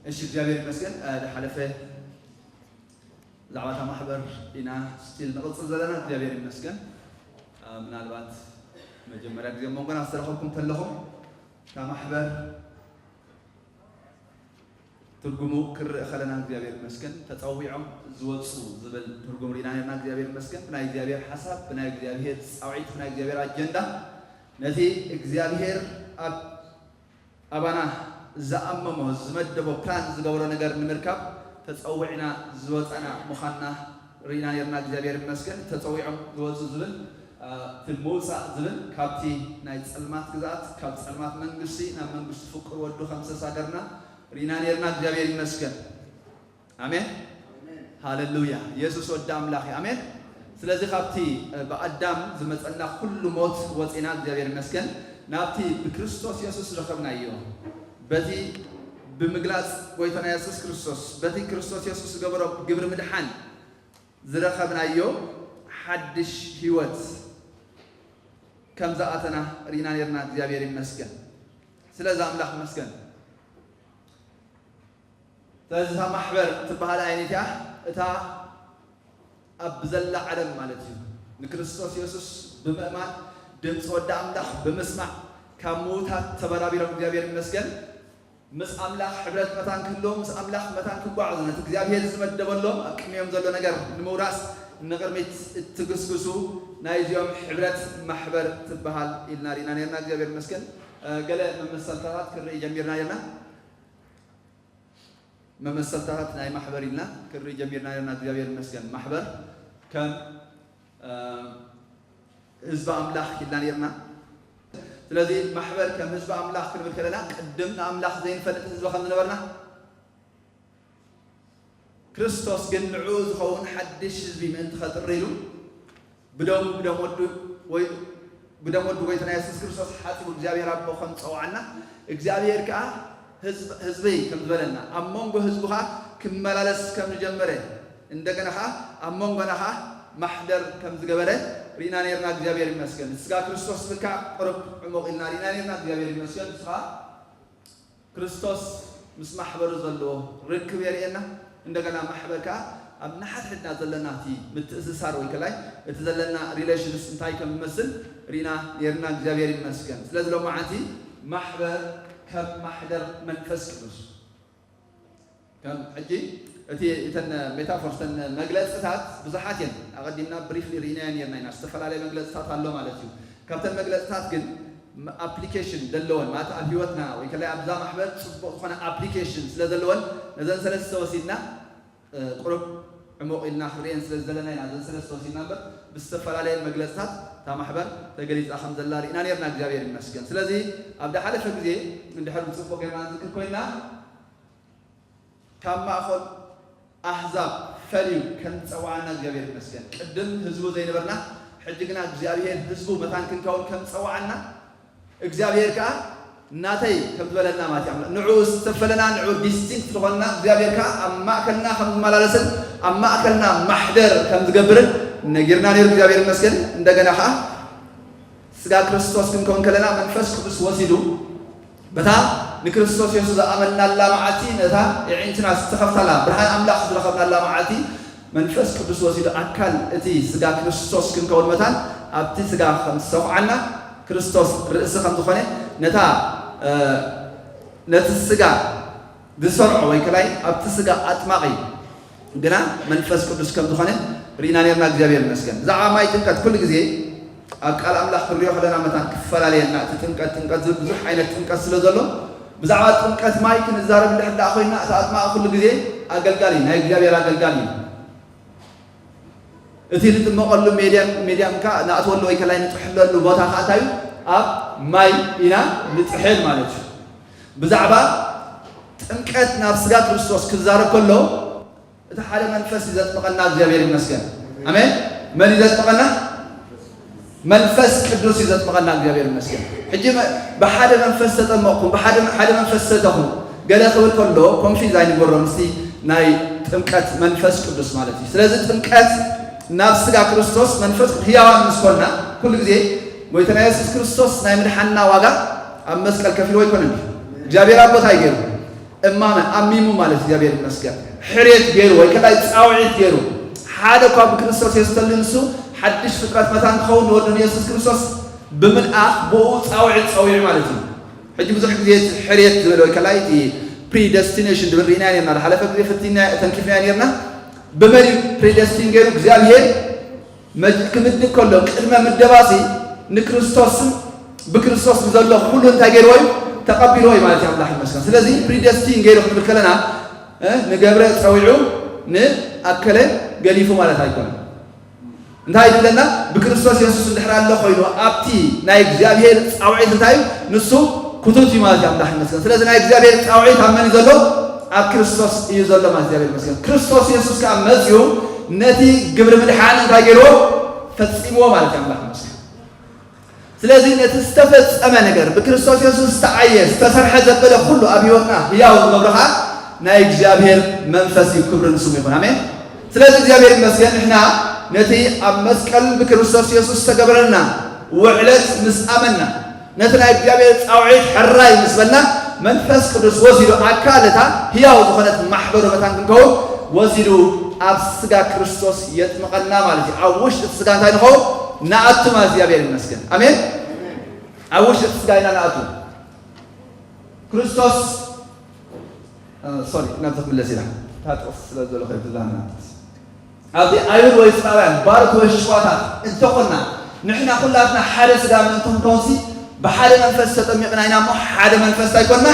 እሺ፣ እግዚኣብሔር ይመስገን። እ፣ ዝሓለፈ ዛዕባታ ማሕበር ኢና ስቲል ንቕጽል ዘለና። እግዚኣብሔር ይመስገን። እ፣ ምናልባት መጀመርያ ግዜ መንጎና ዝተረኸብኩም ተለኹም፣ እታ ማሕበር ትርጉሙ ክርእ ከለና እግዚኣብሔር ይመስገን። ተጸዊዖም ዝወጹ ዝብል ትርጉም ርኢና ነርና። እግዚኣብሔር ይመስገን። ብናይ እግዚኣብሔር ሓሳብ፣ ብናይ እግዚኣብሔር ጻውዒት፣ ብናይ እግዚኣብሔር ኣጀንዳ፣ ነቲ እግዚኣብሔር ኣብ ኣባና ዝኣመሞ፣ ዝመደቦ፣ ፕላን ዝገበሮ ነገር ንምርካብ ተጸዊዕና ዝወጻና ምዃንና ርኢና ነርና። እግዚኣብሔር ይመስገን። ተጸዊዖም ዝወጹ ዝብል፣ እ፣ እቲ ምውጻእ ዝብል ካብቲ ናይ ጸልማት ግዝኣት፣ ካብ ጸልማት መንግስቲ ናብ መንግስቲ ፍቁር ወዱ ከም ዝተሳገርና ርኢና ነርና። እግዚኣብሔር ይመስገን። ኣሜን። ሃሌሉያ። የሱስ ወዲ ኣምላኽ እዩ። ኣሜን። ስለዚ ካብቲ፣ እ፣ ብኣዳም ዝመጸና ኩሉ ሞት ወጺና፣ እግዚኣብሔር ይመስገን፣ ናብቲ ብክርስቶስ የሱስ ዝረኸብናዮ፣ በዚ ብምግላጽ ጎይታና የሱስ ክርስቶስ፣ በቲ ክርስቶስ የሱስ ዝገበሮ ግብሪ ምድሓን ዝረኸብናዮ ሓድሽ ህይወት ከም ዝኣተና ርኢና ነርና። እግዚኣብሔር ይመስገን። ስለዚ ኣምላኽ ይመስገን። ስለዚ እታ ማሕበር ትበሃል ዓይነት እያ። እታ ኣብ ብዘላ ዓለም ማለት እዩ። ንክርስቶስ የሱስ ብምእማን፣ ድምፂ ወዲ ኣምላኽ ብምስማዕ፣ ካብ ምዉታት ተበራቢሮም፣ እግዚኣብሔር ይመስገን፣ ምስ ኣምላኽ ሕብረት መታን ክህልዎም፣ ምስ ኣምላኽ መታን ክጓዓዙ፣ ነቲ እግዚኣብሔር ዝመደበሎም ኣብ ቅድሚኦም ዘሎ ነገር ንምውራስ ንቕድሚት እትግስግሱ ናይዚኦም ሕብረት ማሕበር ትበሃል ኢልና ርኢና ነርና። እግዚኣብሔር ይመስገን። እ፣ ገለ መመሰልታታት ክርኢ ጀሚርና ነርና። መመሰልታታት ናይ ማሕበር ኢልና ክርኢ ጀሚርና ነርና። እግዚኣብሔር ይመስገን። ማሕበር ከም፣ እ፣ ህዝቢ ኣምላኽ ኢልና ነርና። ስለዚ ማሕበር ከም ህዝቢ ኣምላኽ ክንብል ከለና ቅድም ንኣምላኽ ዘይንፈልጥ ህዝቢ ከም ዝነበርና ክርስቶስ ግን ንዕኡ ዝኸውን ሓድሽ ህዝቢ ምእንቲ ኸጥሪ ኢሉ ብደሙ፣ ብደም ወዱ ወይ ብደም ወዱ ጎይታና የሱስ ክርስቶስ ሓጺቡ እግዚኣብሔር ኣቦ ከም ዝጸውዓና እግዚኣብሔር ከኣ ህዝብ-፣ ህዝበይ ከም ዝበለና ኣብ መንጎ ህዝቡ ኸኣ ክመላለስ ከም ዝጀመረ እንደገና ኸኣ ኣብ መንጎና ኸኣ ማሕደር ከም ዝገበረ ርኢና ነርና። እግዚኣብሔር ይመስገን። ስጋ ክርስቶስ ዝብል ከኣ ቁሩብ ዕሙቕ ኢልና ርኢና ነርና። እግዚኣብሔር ይመስገን። ንሱ ኸኣ ክርስቶስ ምስ ማሕበሩ ዘለዎ ርክብ የርእየና። እንደገና ማሕበር ከኣ ኣብ ንሓድሕድና ዘለና እቲ ምትእስሳር ወይ ከላይ እቲ ዘለና ሪሌሽንስ እንታይ ከም ዝመስል ርኢና ነርና። እግዚኣብሔር ይመስገን። ስለዚ ሎማዓንቲ ማሕበር ከም ማሕደር መንፈስ ቅዱስ ከም ሕጂ እቲ እተን ሜታፎርስ፣ እተን መግለጽታት ብዙሓት እየን። ኣቐዲምና ብሪፍሊ ርኢናዮ ነርና ኢና። ዝተፈላለየ መግለጽታት ኣሎ ማለት እዩ። ካብተን መግለጽታት ግን ም-፣ ኣፕሊኬሽን ዘለወን ማለት ኣብ ህይወትና ወይ ከላይ ኣብዛ ማሕበር ጽቡቕ ዝኾነ ኣፕሊኬሽን ስለ ዘለወን ነዘን ሰለስተ ወሲድና፣ እ፣ ቁሩብ ዕሙቕ ኢልና ክንርእየን ስለ ዝደለና ኢና ነዘን ሰለስተ ወሲድና እምበር ብዝተፈላለየ መግለጽታት እታ ማሕበር ተገሊጻ ከም ዘላ ርኢና ነርና። እግዚኣብሔር ይመስገን። ስለዚ ኣብ ዝሓለፈ ግዜ እንድሕር ብጽቡቕ ጌርና ንዝክር ኮይና ካብ ማእኸል ኣህዛብ ፈልዩ ከም ዝጸውዓና እግዚኣብሔር ይመስገን። ቅድም ህዝቡ ዘይነበርና፣ ሕጂ ግና እግዚኣብሔር ህዝቡ መታን ክንከውን ከም ዝጸውዓና፣ እግዚኣብሔር ከኣ ናተይ ከም ዝበለና ማለት እዩ። ንዕኡ ዝተፈለና፣ ንዕኡ ዲስቲንክት ዝኾንና እግዚኣብሔር ከኣ ኣብ ማእከልና ከም ዝመላለስን ኣብ ማእከልና ማሕደር ከም ዝገብርን ነጊርና ነይሩ። እግዚኣብሔር ይመስገን። እንደገና ከኣ ስጋ ክርስቶስ ክንከውን ከለና መንፈስ ቅዱስ ወሲዱ በታ ንክርስቶስ የሱስ ዝኣመንናላ መዓልቲ ነታ የዒንትና ዝተኸፍታላ ብርሃን ኣምላኽ ዝረኸብናላ መዓልቲ መንፈስ ቅዱስ ወሲዱ ኣካል እቲ ስጋ ክርስቶስ ክንከውን መታን ኣብቲ ስጋ ከም ዝሰኹዓና ክርስቶስ ርእሲ ከም ዝኾነ ነታ፣ እ፣ ነቲ ስጋ ዝሰርዖ ወይ ከላይ ኣብቲ ስጋ ኣጥማቒ ግና መንፈስ ቅዱስ ከም ዝኾነ ርኢና ነርና። እግዚኣብሔር ይመስገን። ብዛዕባ ማይ ጥምቀት ኩሉ ግዜ ኣብ ቃል ኣምላኽ ክንሪኦ ከለና መታን ክፈላለየና፣ እቲ ጥምቀት ጥምቀት ዝብል ብዙሕ ዓይነት ጥምቀት ስለ ዘሎ ብዛዕባ ጥምቀት ማይ ክንዛረብ እንድሕር ደኣ ኮይና እቲ ኣጥማቒ ኩሉ ግዜ ኣገልጋሊ ናይ እግዚኣብሔር ኣገልጋሊ እዩ። እቲ ንጥመቐሉ ሜድያም፣ ሜድያም ከኣ ንኣትወሉ ወይ ከላይ ንጥሕለሉ ቦታ ከኣ እንታይ እዩ? ኣብ ማይ ኢና ንጥሕል ማለት እዩ። ብዛዕባ ጥምቀት ናብ ስጋ ክርስቶስ ክዛረብ ከሎ እቲ ሓደ መንፈስ እዩ ዘጥምቐና። እግዚኣብሔር ይመስገን። ኣሜን። መን እዩ ዘጥምቐና? መንፈስ ቅዱስ እዩ ዘጥምቐና። እግዚኣብሔር ይመስገን። ሕጂ መ-፣ ብሓደ መንፈስ ተጠመቕኩም፣ ብሓደ፣ ሓደ መንፈስ ሰተኹም ገለ ክብል ከሎ ኮንፊዝ ኣይንግበሮ ምስቲ ናይ ጥምቀት መንፈስ ቅዱስ ማለት እዩ። ስለዚ ጥምቀት ናብ ስጋ ክርስቶስ መንፈስ ቅዱስ ህያዋን ምስ ኮንና ኩሉ ግዜ ጎይታና የሱስ ክርስቶስ ናይ ምድሓንና ዋጋ ኣብ መስቀል ከፊልዎ ኣይኮነን። እግዚኣብሔር ኣብ ቦታ እዩ ገይሩ። እማመ ኣሚሙ ማለት እግዚኣብሔር ይመስገን ሕርየት ገይሩ ወይ ከላይ ፃውዒት ገይሩ ሓደ እኳ ብክርስቶስ የስተሉ ንሱ ሓድሽ ፍጥረት መታን ክኸውን ንወዱ ንየሱስ ክርስቶስ ብምልኣኽ ብኡ ፃውዒት ፀዊዑ ማለት እዩ። ሕጂ ብዙሕ ግዜ እቲ ሕርየት ዝብል ወይ ከላይ እቲ ፕሪደስቲኔሽን ዝብል ርኢና ነርና። ዝሓለፈ ግዜ ፈቲና ተንኪፍና ነርና። ብመን እዩ ፕሪደስቲን ገይሩ እግዚኣብሔር? ክምድብ ከሎ ቅድመ ምደባሲ ንክርስቶስን ብክርስቶስ ንዘሎ ኩሉ እንታይ ገይርዎ እዩ? ተቐቢልዎ እዩ ማለት እዩ። ኣምላኽ ይመስገን። ስለዚ ፕሪደስቲን ገይሩ ክንብል ከለና ንገብረ ፀዊዑ ንኣከለ ገሊፉ ማለት ኣይኮነን። እንታይ ይብለና? ብክርስቶስ የሱስ እንድሕር ኣሎ ኮይኑ ኣብቲ ናይ እግዚኣብሔር ፃውዒት እንታይ እዩ? ንሱ ክቱት እዩ ማለት እዩ። ኣምላኽ ይመስገን። ስለዚ ናይ እግዚኣብሔር ፃውዒት ኣብ መን እዩ ዘሎ? ኣብ ክርስቶስ እዩ ዘሎ ማለት እግዚኣብሔር ይመስገን። ክርስቶስ የሱስ ከዓ መፅኡ ነቲ ግብሪ ምድሓን እንታይ ገይርዎ? ፈፂምዎ ማለት እዩ። ኣምላኽ ይመስገን። ስለዚ ነቲ ዝተፈጸመ ነገር ብክርስቶስ የሱስ ዝተዓየ ዝተሰርሐ ዘበለ ኩሉ ኣብ ህይወትና ህያው ዝገብርኻ ናይ እግዚኣብሔር መንፈስ እዩ። ክብሪ ንስሙ ይኹን። ኣሜን። ስለዚ እግዚኣብሔር ይመስገን ንሕና ነቲ ኣብ መስቀል ብክርስቶስ የሱስ ዝተገበረልና ውዕለት ምስ ኣመንና ነቲ ናይ እግዚኣብሔር ፃውዒት ሕራይ ምስ በልና መንፈስ ቅዱስ ወሲዱ ኣካል እታ ህያው ዝኾነት ማሕበሩ መታን ክንከውን ወሲዱ ኣብ ስጋ ክርስቶስ የጥምቐና ማለት እዩ። ኣብ ውሽጢ እቲ ስጋ እንታይ ንኸውን? ንኣቱ ማለት እግዚኣብሔር ይመስገን። ኣሜን። ኣብ ውሽጢ እቲ ስጋ ኢና ንኣቱ። ክርስቶስ ሶሪ ናብዚ ክምለስ ኢና። ታጥቕስ ስለ ዘሎ ከይትዛና ኣብዚ ኣይሁድ ወይ እስራውያን ባሮት ወይ ሽዋታት እንተኾንና ንሕና ኩላትና ሓደ ስጋ ምእንቲ ክንከውንሲ ብሓደ መንፈስ ተጠሚቕና ኢና እሞ ሓደ መንፈስ እንታይ ኮንና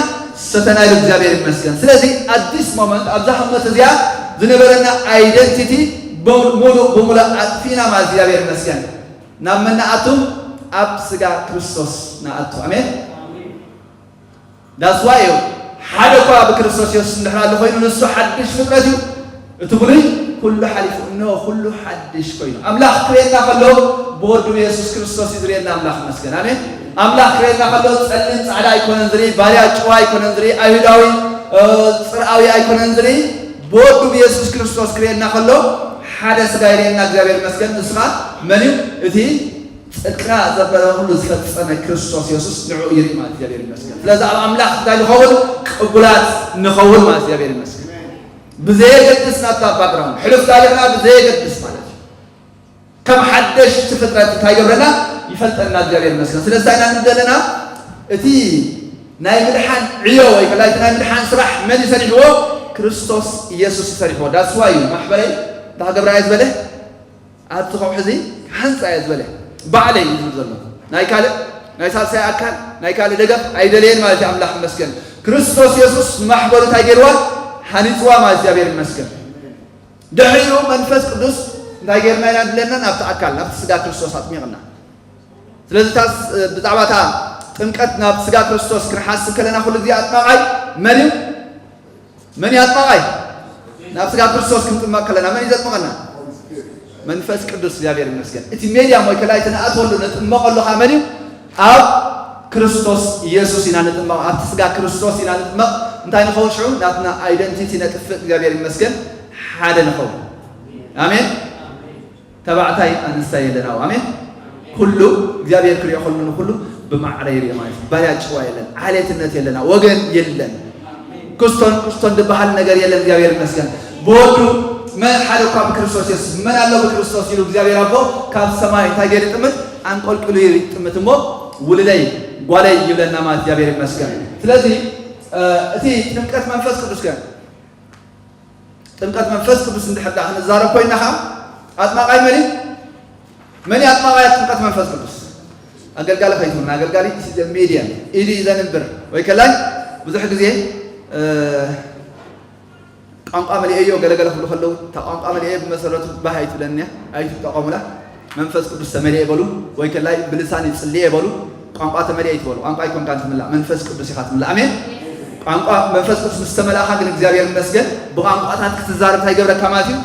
ሰተና ኢሉ እግዚኣብሔር ይመስገን። ስለዚ ኣዲስ ሞመንት ኣብዛ ህሞት እዚኣ ዝነበረና ኣይደንቲቲ ሙሉእ ብሙሉእ ኣጥፊና ማለት እግዚኣብሔር ይመስገን። ናብ መን ንኣቱ? ኣብ ስጋ ክርስቶስ ንኣቱ። ኣሜን። ዳስዋይ እዩ ሓደ እኳ ብክርስቶስ የሱስ እንድሕር ኣሎ ኮይኑ ንሱ ሓድሽ ፍጥረት እዩ። እቲ ብሉይ ኩሉ ሓሊፉ እነሆ ኩሉ ሓድሽ ኮይኑ ኣምላኽ ክርእየና ከሎ ብወዱ ብየሱስ ክርስቶስ እዩ ዝርእየና። ኣምላኽ ይመስገን። ኣሜን። ኣምላኽ ክርእየና ከሎ ጸሊም ጻዕዳ ኣይኮነን ዝርኢ፣ ባርያ ጭዋ ኣይኮነን ዝርኢ፣ ኣይሁዳዊ ጽርኣዊ ኣይኮነን ዝርኢ፣ ብወዱ ብየሱስ ክርስቶስ ክርእየና ከሎ ሓደ ስጋ ይርእየና። እግዚኣብሔር ይመስገን። ንሱ ኸዓ መን እዩ? እቲ ጽድቅና ዘበለ ኩሉ ዝፈጸመ ክርስቶስ የሱስ ንዕኡ ይርኢ ማለት እግዚኣብሔር ይመስገን። ስለዚ ኣብ ኣምላኽ እንታይ ንኸውን? ቅቡላት ንኸውን ማለት እግዚኣብሔር ይመስገን። ብዘየገድስ ናብታ ባክግራውንድ ሕሉፍ ታሪኽና ብዘየገድስ ማለት እዩ። ከም ሓደሽቲ ፍጥረት እንታይ ገብረና? ይፈልጠና እግዚኣብሔር ይመስገን። ስለዚ እንታይ ኢና ንብል ዘለና? እቲ ናይ ምድሓን ዕዮ ወይ ከላ እቲ ናይ ምድሓን ስራሕ መን እዩ ሰሪሕዎ? ክርስቶስ ኢየሱስ እዩ ሰሪሕዎ። ዳስዋ እዩ ማሕበረይ እንታይ ክገብራ እየ ዝበለ? ኣብዚ ከውሒ እዚ ክሃንፃ እየ ዝበለ ባዕለይ እዩ ዝብል ዘሎ። ናይ ካልእ ናይ ሳልሳይ ኣካል ናይ ካልእ ደገፍ ኣይደለየን ማለት እዩ። ኣምላኽ ይመስገን። ክርስቶስ የሱስ ንማሕበሩ እንታይ ገይርዋ? ሃኒፅዋ ማለት እግዚኣብሔር ይመስገን። ድሕሪኡ መንፈስ ቅዱስ እንታይ ገይርና ኢና ድለና? ናብቲ ኣካል ናብቲ ስጋ ክርስቶስ ኣጥሚቕና። ስለዚ እታ ብዛዕባ እታ ጥምቀት ናብ ስጋ ክርስቶስ ክንሓስብ ከለና ኩሉ ግዜ ኣጥማቓይ መን እዩ? መን እዩ ኣጥማቓይ? ናብ ስጋ ክርስቶስ ክንጥመቕ ከለና መን እዩ ዘጥምቐና? መንፈስ ቅዱስ። እግዚኣብሔር ይመስገን። እቲ ሜድያም ወይ ከላይ እቲ ንኣትወሉ ንጥመቐሉ ከዓ መን እዩ? ኣብ ክርስቶስ ኢየሱስ ኢና ንጥመቕ። ኣብቲ ስጋ ክርስቶስ ኢና ንጥመቕ። እንታይ ንኸውን ሽዑ? ናትና ኣይደንቲቲ ነጥፍእ። እግዚኣብሔር ይመስገን። ሓደ ንኸውን። ኣሜን። ተባዕታይ ኣንስታይ የለን ኣብኡ። ኣሜን። ኩሉ እግዚኣብሔር ክሪኦ ከሎ ንኩሉ ብማዕረ ይሪኦ ማለት እዩ። ባርያ ጭዋ የለን፣ ዓሌትነት የለና፣ ወገን የለን። ክስቶን ክስቶን ዝበሃል ነገር የለን። እግዚኣብሔር ይመስገን። ብወዱ መን ሓደ እኳ ብክርስቶስ የሱስ መን ኣሎ ብክርስቶስ ኢሉ እግዚኣብሔር ኣቦ ካብ ሰማይ እንታይ ገይሩ ይጥምት? ኣንቆልቂሉ ይጥምት እሞ ውልደይ ጓለይ ይብለና ማለት እግዚኣብሔር ይመስገን። ስለዚ እቲ ጥምቀት መንፈስ ቅዱስ ከ ጥምቀት መንፈስ ቅዱስ እንድሕር ደኣ ክንዛረብ ኮይንና ኸዓ ኣጥማቓይ መን እዩ? መን እዩ ኣጥማቓይ ኣብ ጥምቀት መንፈስ ቅዱስ? ኣገልጋሊ ከይትብሉና፣ ኣገልጋሊ is a medium፣ ኢዱ እዩ ዘንብር። ወይ ከላይ ብዙሕ ግዜ እ፣ ቋንቋ መሊኤዮ ገለገለ ክብሉ ከለዉ እታ ቋንቋ መሊኤ ብመሰረቱ ባህ ኣይትብለኒ እያ፣ ኣይትጠቐሙላ። መንፈስ ቅዱስ ተመሊኤ በሉ፣ ወይ ከላይ ብልሳን ይጽሊ እየ በሉ። ቋንቋ ተመሊኤ ኣይትበሉ። ቋንቋ ኣይኮንካን ትምላእ፣ መንፈስ ቅዱስ ኢኻ ትምላእ። ኣሜን። ቋንቋ መንፈስ ቅዱስ ምስ ተመላእኻ ግን እግዚኣብሔር ይመስገን ብቋንቋታት ክትዛረብ እንታይ ይገብረካ ማለት እዩ?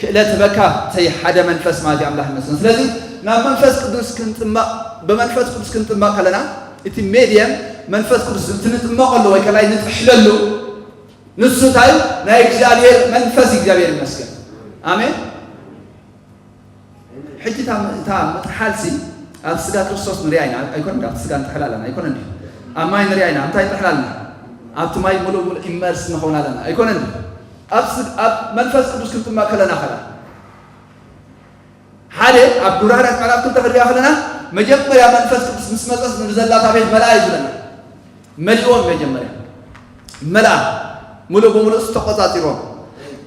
ክእለት ህበካ። ተይ ሓደ መንፈስ ማለት እዩ። ኣምላኽ ይመስገን። ስለዚ ናብ መንፈስ ቅዱስ ክንጥመቕ ብመንፈስ ቅዱስ ክንጥመቕ ከለና እቲ ሜድየም መንፈስ ቅዱስ እቲ ንጥመቐሉ ወይ ከላይ ንጥሕለሉ ንሱ እንታይ ናይ እግዚኣብሔር መንፈስ እዩ። እግዚኣብሔር ይመስገን። ኣሜን። ሕጂ እታ እታ ምጥሓልሲ ኣብ ስጋ ክርስቶስ ንሪኣ ኢና ኣይኮን? ኣብቲ ስጋ ንጥሕል ኣለና ኣይኮነ? እንዲ ኣብ ማይ ንሪኣ ኢና እንታይ ንጥሕል ኣለና? ኣብቲ ማይ ሙሉእ ሙሉእ ኢመርስ ንኸውን ኣለና ኣይኮነን። ኣብ መንፈስ ቅዱስ ክንጥመቕ ከለና ኸላ ሓደ ኣብ ዱራራት መዕራፍ ክልተ ክንሪኣ ከለና መጀመርያ መንፈስ ቅዱስ ምስ መፀስ ንብዘላታ ቤት መልኣ እዩ ዝብለና። መሊእዎም መጀመርያ መልኣ ሙሉእ ብምሉእ ዝተቆፃፂርዎም።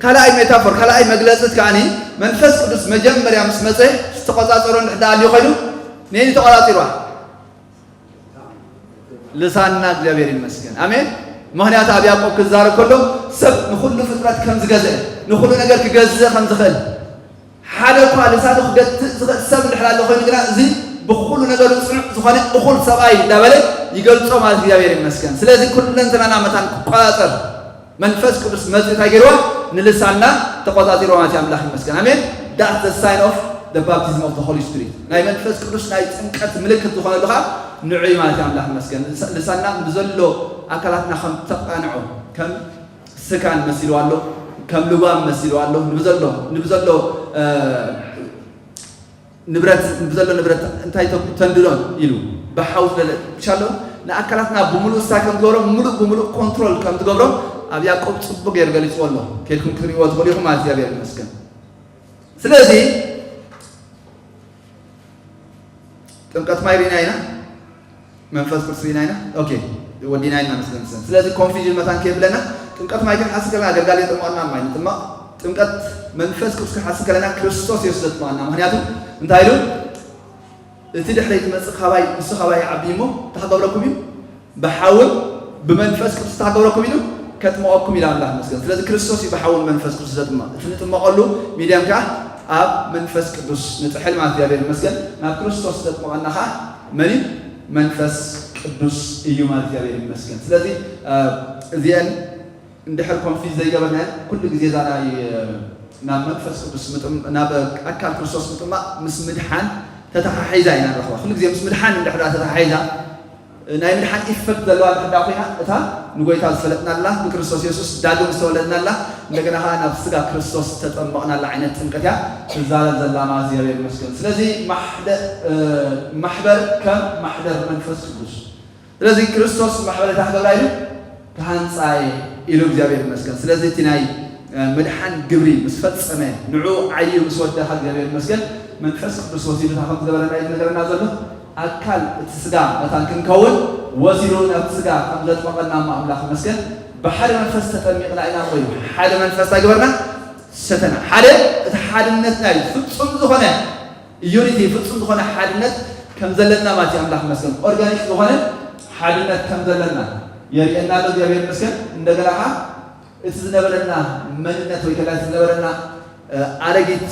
ካልኣይ ሜታፎር ካልኣይ መግለፂት ከዓኒ መንፈስ ቅዱስ መጀመርያ ምስ መፀ ዝተቆፃፀሮ እንድሕር ደኣ ኣልዩ ኮይኑ ነይ ተቆፃፂርዋ ልሳንና እግዚኣብሔር ይመስገን ኣሜን። ምክንያቱ ኣብ ያዕቆብ ክዛረብ ከሎ ሰብ ንኩሉ ፍጥረት ከም ዝገዝአ ንኩሉ ነገር ክገዝእ ከም ዝኽእል ሓደ እኳ ልሳኑ ክገትእ ዝኽእል ሰብ እንድሕር ኣሎ ኮይኑ ግና እዚ ብኩሉ ነገሩ ፅኑዕ ዝኾነ እኹል ሰብኣይ እንዳበለ ይገልጾ ማለት እግዚኣብሔር ይመስገን። ስለዚ ኩለንትናና መታን ክቆፃፀር መንፈስ ቅዱስ መፅኡ እንታይ ገይርዋ ንልሳንና ተቆፃፂሮ ማለት ኣምላኽ ይመስገን ኣሜን። That's the sign of the baptism of the Holy Spirit ናይ መንፈስ ቅዱስ ናይ ጥምቀት ምልክት ዝኾነሉ ከዓ ንዑ ማለት ኣምላኽ ይመስገን። ልሳንና ብዘሎ ኣካላትና ከም ተቃንዖ ከም ስካን መሲሉ ኣሎ ከም ልጓም መሲሉ ኣሎ ንብዘሎ ንብዘሎ ንብረት ንብዘሎ ንብረት እንታይ ተንድዶን ኢሉ ብሓው ዝለለ ብቻሎ ንኣካላትና ብምሉእ ስታይ ከም ዝገብሮ ምሉእ ብምሉእ ኮንትሮል ከም ዝገብሮ ኣብ ያዕቆብ ፅቡቅ ገይሩ ገሊፅዎ ኣሎ። ከድኩም ክትሪእዎ ትኽእሉ ኢኹም ማለት እግዚኣብሔር ይመስገን። ስለዚ ጥምቀት ማይ ርኢና ኢና መንፈስ ቅዱስ ርኢና ኢና ኦኬ ወዲና ኢና መስለን ሰን ስለዚ ኮንፊዥን መታን ከየብለና ጥምቀት ማይ ክንሓስብ ከለና ኣገልጋሊ የጥምቀና ማይ ንጥመቕ ጥምቀት መንፈስ ቅዱስ ክንሓስብ ከለና ክርስቶስ የሱ ዘጥምቐና ምክንያቱ እንታይ ኢሉ እቲ ድሕረይ ዝመፅእ ካባይ ንሱ ካባይ ይዓቢ እሞ እንታይ ክገብረኩም እዩ ብሓውን ብመንፈስ ቅዱስ እንታይ ክገብረኩም ኢሉ ከጥምቐኩም ኢሉ ኣምላኽ መስገን ስለዚ ክርስቶስ እዩ ብሓውን መንፈስ ቅዱስ ዘጥምቕ እቲ ንጥመቐሉ ሚድያም ከዓ ኣብ መንፈስ ቅዱስ ንጥሕል ማለት እግዚኣብሔር ይመስገን ናብ ክርስቶስ ዘጥምቐና ከዓ መን እዩ መንፈስ ቅዱስ እዩ ማለት እግዚኣብሔር ይመስገን ስለዚ እዚአን እንድሕር ኮንፊዝ ዘይገበርናየን ኩሉ ግዜ እዛ ናይ ናብ መንፈስ ቅዱስ ናብ ኣካል ክርስቶስ ምጥማቕ ምስ ምድሓን ተተሓሒዛ ኢና ንረኽባ ኩሉ ግዜ ምስ ምድሓን እንድሕር ተተሓሒዛ ናይ ምድሓን ኢፈክት ዘለዋ እንድሕር ኮይና እታ ንጎይታ ዝፈለጥናላ ብክርስቶስ የሱስ ዳግም ዝተወለድናላ እንደገና ከዓ ናብ ስጋ ክርስቶስ ዝተጠመቕናላ ዓይነት ጥምቀት እያ ትዛረብ ዘላ ማለት እግዚኣብሔር ይመስገን ስለዚ ማሕበር ከም ማሕደር መንፈስ ቅዱስ ስለዚ ክርስቶስ ማሕበር እንታይ ክገብራ ኢሉ ክሃንፃ ኢሉ እግዚኣብሔር ይመስገን ስለዚ እቲ ናይ ምድሓን ግብሪ ምስ ፈፀመ ንዑ ዓዩ ምስ ወደኻ እግዚኣብሔር ይመስገን መንፈስ ቅዱስ ወሲዱ እንታይ ከም ዝገበረና እዩ ዝነገረና ዘሎ ኣካል እቲ ስጋ መታን ክንከውን ወሲዱ ናብቲ ስጋ ከም ዘጥመቐና እሞ ኣምላኽ ይመስገን ብሓደ መንፈስ ተጠሚቕና ኢና ወይ ሓደ መንፈስ እንታይ ገበርና ሰተና ሓደ እቲ ሓድነት ናይ ፍፁም ዝኾነ ዩኒቲ ፍፁም ዝኾነ ሓድነት ከም ዘለና ማለት ኣምላኽ ይመስገን ኦርጋኒክ ዝኾነ ሓድነት ከም ዘለና የርእየና ኣሎ እግዚኣብሔር ይመስገን እንደገና ከዓ እቲ ዝነበረና መንነት ወይ ከላ ዝነበረና ኣረጊት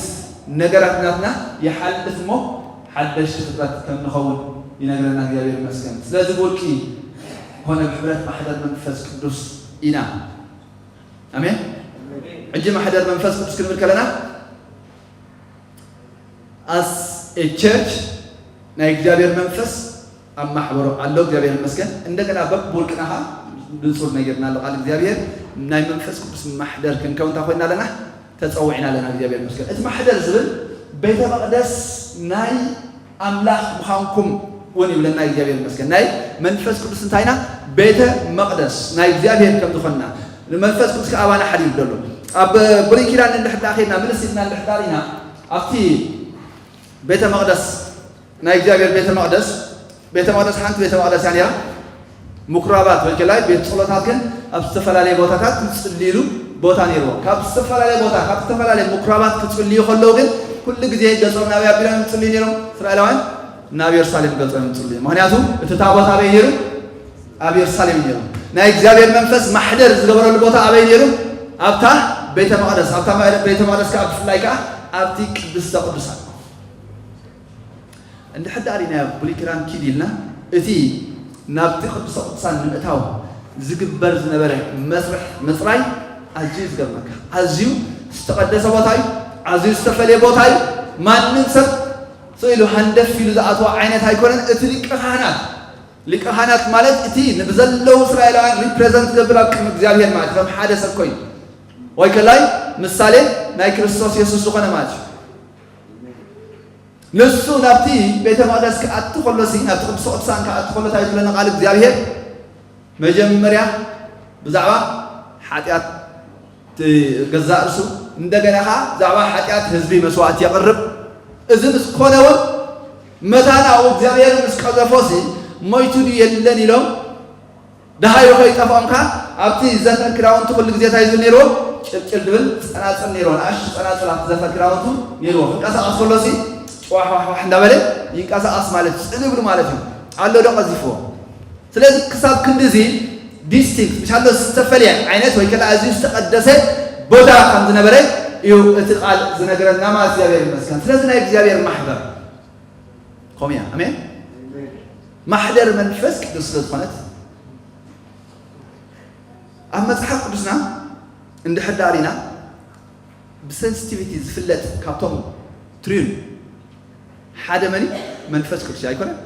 ነገራት ናትና ይሓልፍ እሞ ሓደሽቲ ፍጥረት ከም ንኸውን ይነግረና እግዚኣብሔር ይመስገን ስለዚ ብውልቂ ኮነ ብሕብረት ማሕደር መንፈስ ቅዱስ ኢና ኣሜን ሕጂ ማሕደር መንፈስ ቅዱስ ክንብል ከለና as a church ናይ እግዚኣብሔር መንፈስ ኣብ ማሕበሩ ኣሎ እግዚኣብሔር ይመስገን እንደገና በብውልቅና ኸዓ ብፁር ነጊርና ኣሎ ቃል እግዚኣብሔር ናይ መንፈስ ቅዱስ ማሕደር ክንከውን እንታይ ኮይና ኣለና ተፀዊዕና ኣለና እግዚኣብሔር ይመስገን እቲ ማሕደር ዝብል ቤተ መቅደስ ናይ ኣምላኽ ምዃንኩም እውን ይብለና እግዚኣብሔር ይመስገን ናይ መንፈስ ቅዱስ እንታይና ቤተ መቅደስ ናይ እግዚኣብሔር ከም ዝኾንና ንመንፈስ ቅዱስ ከኣባና ሓዲሩ ዘሎ ኣብ ብሉይ ኪዳን እንድሕር ዳኸድና ምልስ ኢልና እንድሕር ዳሪና ኣብቲ ቤተ መቅደስ ናይ እግዚኣብሔር ቤተ መቅደስ ቤተ መቅደስ ሓንቲ ቤተ መቅደስ እያ ነራ ምኩራባት ወይ ከላይ ቤት ጸሎታት ግን ኣብ ዝተፈላለየ ቦታታት ዝጽልይሉ ቦታ ነይርዎ ካብ ዝተፈላለየ ቦታ ካብ ዝተፈላለየ ምኩራባት ክጽልዩ ከለዉ ግን ኩሉ ግዜ ገጾም ናብ ኣቢሎም ይጽልዩ ነይሮም እስራኤላውያን ናብ የሩሳሌም ገጾም ይጽልዩ ምክንያቱ እቲ ታቦት ኣበይ ነይሩ ኣብ የሩሳሌም ነይሩ ናይ እግዚኣብሔር መንፈስ ማሕደር ዝገበረሉ ቦታ ኣበይ ነይሩ ኣብታ ቤተ መቅደስ ኣብታ ቤተ መቅደስ ከዓ ብፍላይ ከዓ ኣብቲ ቅድስተ ቅዱሳት እንድሕር ደኣ ርኢናዮ ብሉይ ኪዳን ኪድ ኢልና እቲ ናብቲ ቅዱሰ ቅዱሳን ንምእታው ዝግበር ዝነበረ መስርሕ ምፅራይ ኣዝዩ ዝገርመካ ኣዝዩ ዝተቐደሰ ቦታ እዩ ኣዝዩ ዝተፈለየ ቦታ እዩ ማንም ሰብ ስኢሉ ሃንደፍ ኢሉ ዝኣትዋ ዓይነት ኣይኮነን እቲ ሊቀ ካህናት ሊቀ ካህናት ማለት እቲ ንብዘለዉ እስራኤላውያን ሪፕሬዘንት ዝገብር ኣብ ቅድሚ እግዚኣብሔር ማለት ከም ሓደ ሰብ ኮይኑ ወይ ከላይ ምሳሌ ናይ ክርስቶስ የሱስ ዝኾነ ማለት እዩ ንሱ ናብቲ ቤተ መቕደስ ክኣቱ ከሎ ሲ ናብቲ ቅዱስ ቅዱሳን ክኣቱ ከሎ እንታይ ዝብለና ቃል እግዚኣብሔር መጀመርያ ብዛዕባ ሓጢኣት ገዛእ ርእሱ፣ እንደገና ኸዓ ብዛዕባ ሓጢኣት ህዝቢ መስዋእቲ የቕርብ። እዚ ምስ ኮነ እውን መታን ኣብኡ እግዚኣብሔር ምስ ቀዘፎሲ ሞይቱ ድዩ የለን ኢሎም ደሃዩ ከይጠፍኦም ከኣ ኣብቲ ዘፈር ክዳውንቲ ኩሉ ግዜ እንታይ ዝብል ነይርዎ? ጭልጭል ድብል ጸናጽል ነይርዎ። ንኣሽቱ ጸናጽል ኣብቲ ዘፈር ክዳውንቱ ነይርዎ። ክንቀሳቐስ ከሎሲ ዋሕ ዋሕ ዋሕ እንዳበለ ይንቀሳቐስ ማለት እዩ። ጽን ይብሉ ማለት እዩ። ኣሎ ዶ ቀዚፍዎ? ስለዚ ክሳብ ክንድዚ ዲስቲንክት፣ ምሻሎ ዝተፈልየ ዓይነት ወይ ከላ ኣዝዩ ዝተቐደሰ ቦታ ከም ዝነበረ እዩ እቲ ቃል ዝነግረና ማለት እግዚኣብሔር ይመስገን። ስለዚ ናይ እግዚኣብሔር ማሕበር ከምኡ እያ። ኣሜን። ማሕደር መንፈስ ቅዱስ ስለ ዝኾነት ኣብ መጽሓፍ ቅዱስና እንድሕር ደኣ ሪና ብሰንሲቲቪቲ ዝፍለጥ ካብቶም ትሪዩን ሓደ መን እዩ? መንፈስ ቅዱስ እዩ ኣይኮነን?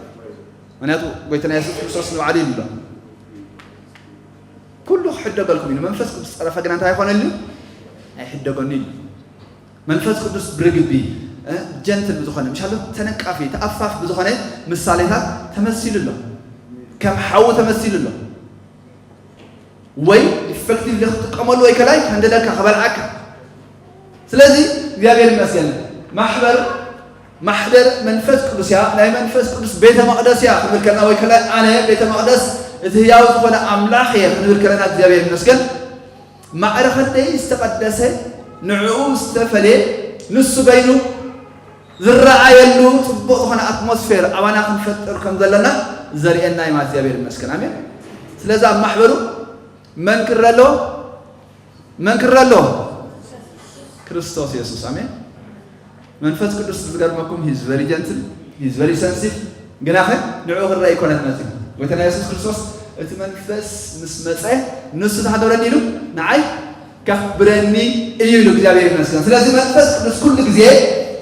ምክንያቱ ጎይታና የሱስ ክርስቶስ ንባዕሉ ይብሎ ኩሉ ክሕደገልኩም እዩ። መንፈስ ቅዱስ ጸረፈ ግና እንታይ ይኾነሉ? ኣይሕደገኑ እዩ። መንፈስ ቅዱስ ብርግቢ፣ እ፣ ጀንትል ብዝኾነ፣ ምሻሎ ተነቃፊ፣ ተኣፋፍ ብዝኾነ ምሳሌታት ተመሲሉ ኣሎ። ከም ሓዊ ተመሲሉ ኣሎ። ወይ ኢፌክቲቭሊ ክትጥቀመሉ ወይ ከላይ ከንደለካ፣ ከበልዓካ። ስለዚ እግዚኣብሔር ይመስገን። ማሕበር፣ ማሕደር መንፈስ ቅዱስ እያ፣ ናይ መንፈስ ቅዱስ ቤተ መቕደስ እያ ክንብል ከለና ወይ ከላይ ኣነ ቤተ መቕደስ እቲ ህያው ዝኾነ ኣምላኽ እየ ክንብል ከለና እግዚኣብሔር ይመስገን። ማዕረ ክንደይ ዝተቐደሰ፣ ንዕኡ ዝተፈልየ፣ ንሱ በይኑ ዝረኣየሉ ጽቡቕ ዝኾነ ኣትሞስፌር ኣባና ክንፈጥር ከም ዘለና ዘርእየና እዩ ማለት እግዚኣብሔር ይመስገን። ኣሜን። ስለዚ ኣብ ማሕበሩ መን ክረ ኣሎ? መን ክረ ኣሎ? ክርስቶስ የሱስ። ኣሜን። መንፈስ ቅዱስ ዝገርመኩም፣ he is very gentle, he is very sensitive። ግናኸ ንዕኡ ክረአ ኣይኮነን መጺኡ። ጎይታና የሱስ ክርስቶስ እቲ መንፈስ ምስ መጸ ንሱ ተሃደረኒ ኢሉ ንዓይ ከኽብረኒ እዩ ኢሉ እግዚኣብሔር ይመስገን። ስለዚ መንፈስ ቅዱስ ኩሉ ግዜ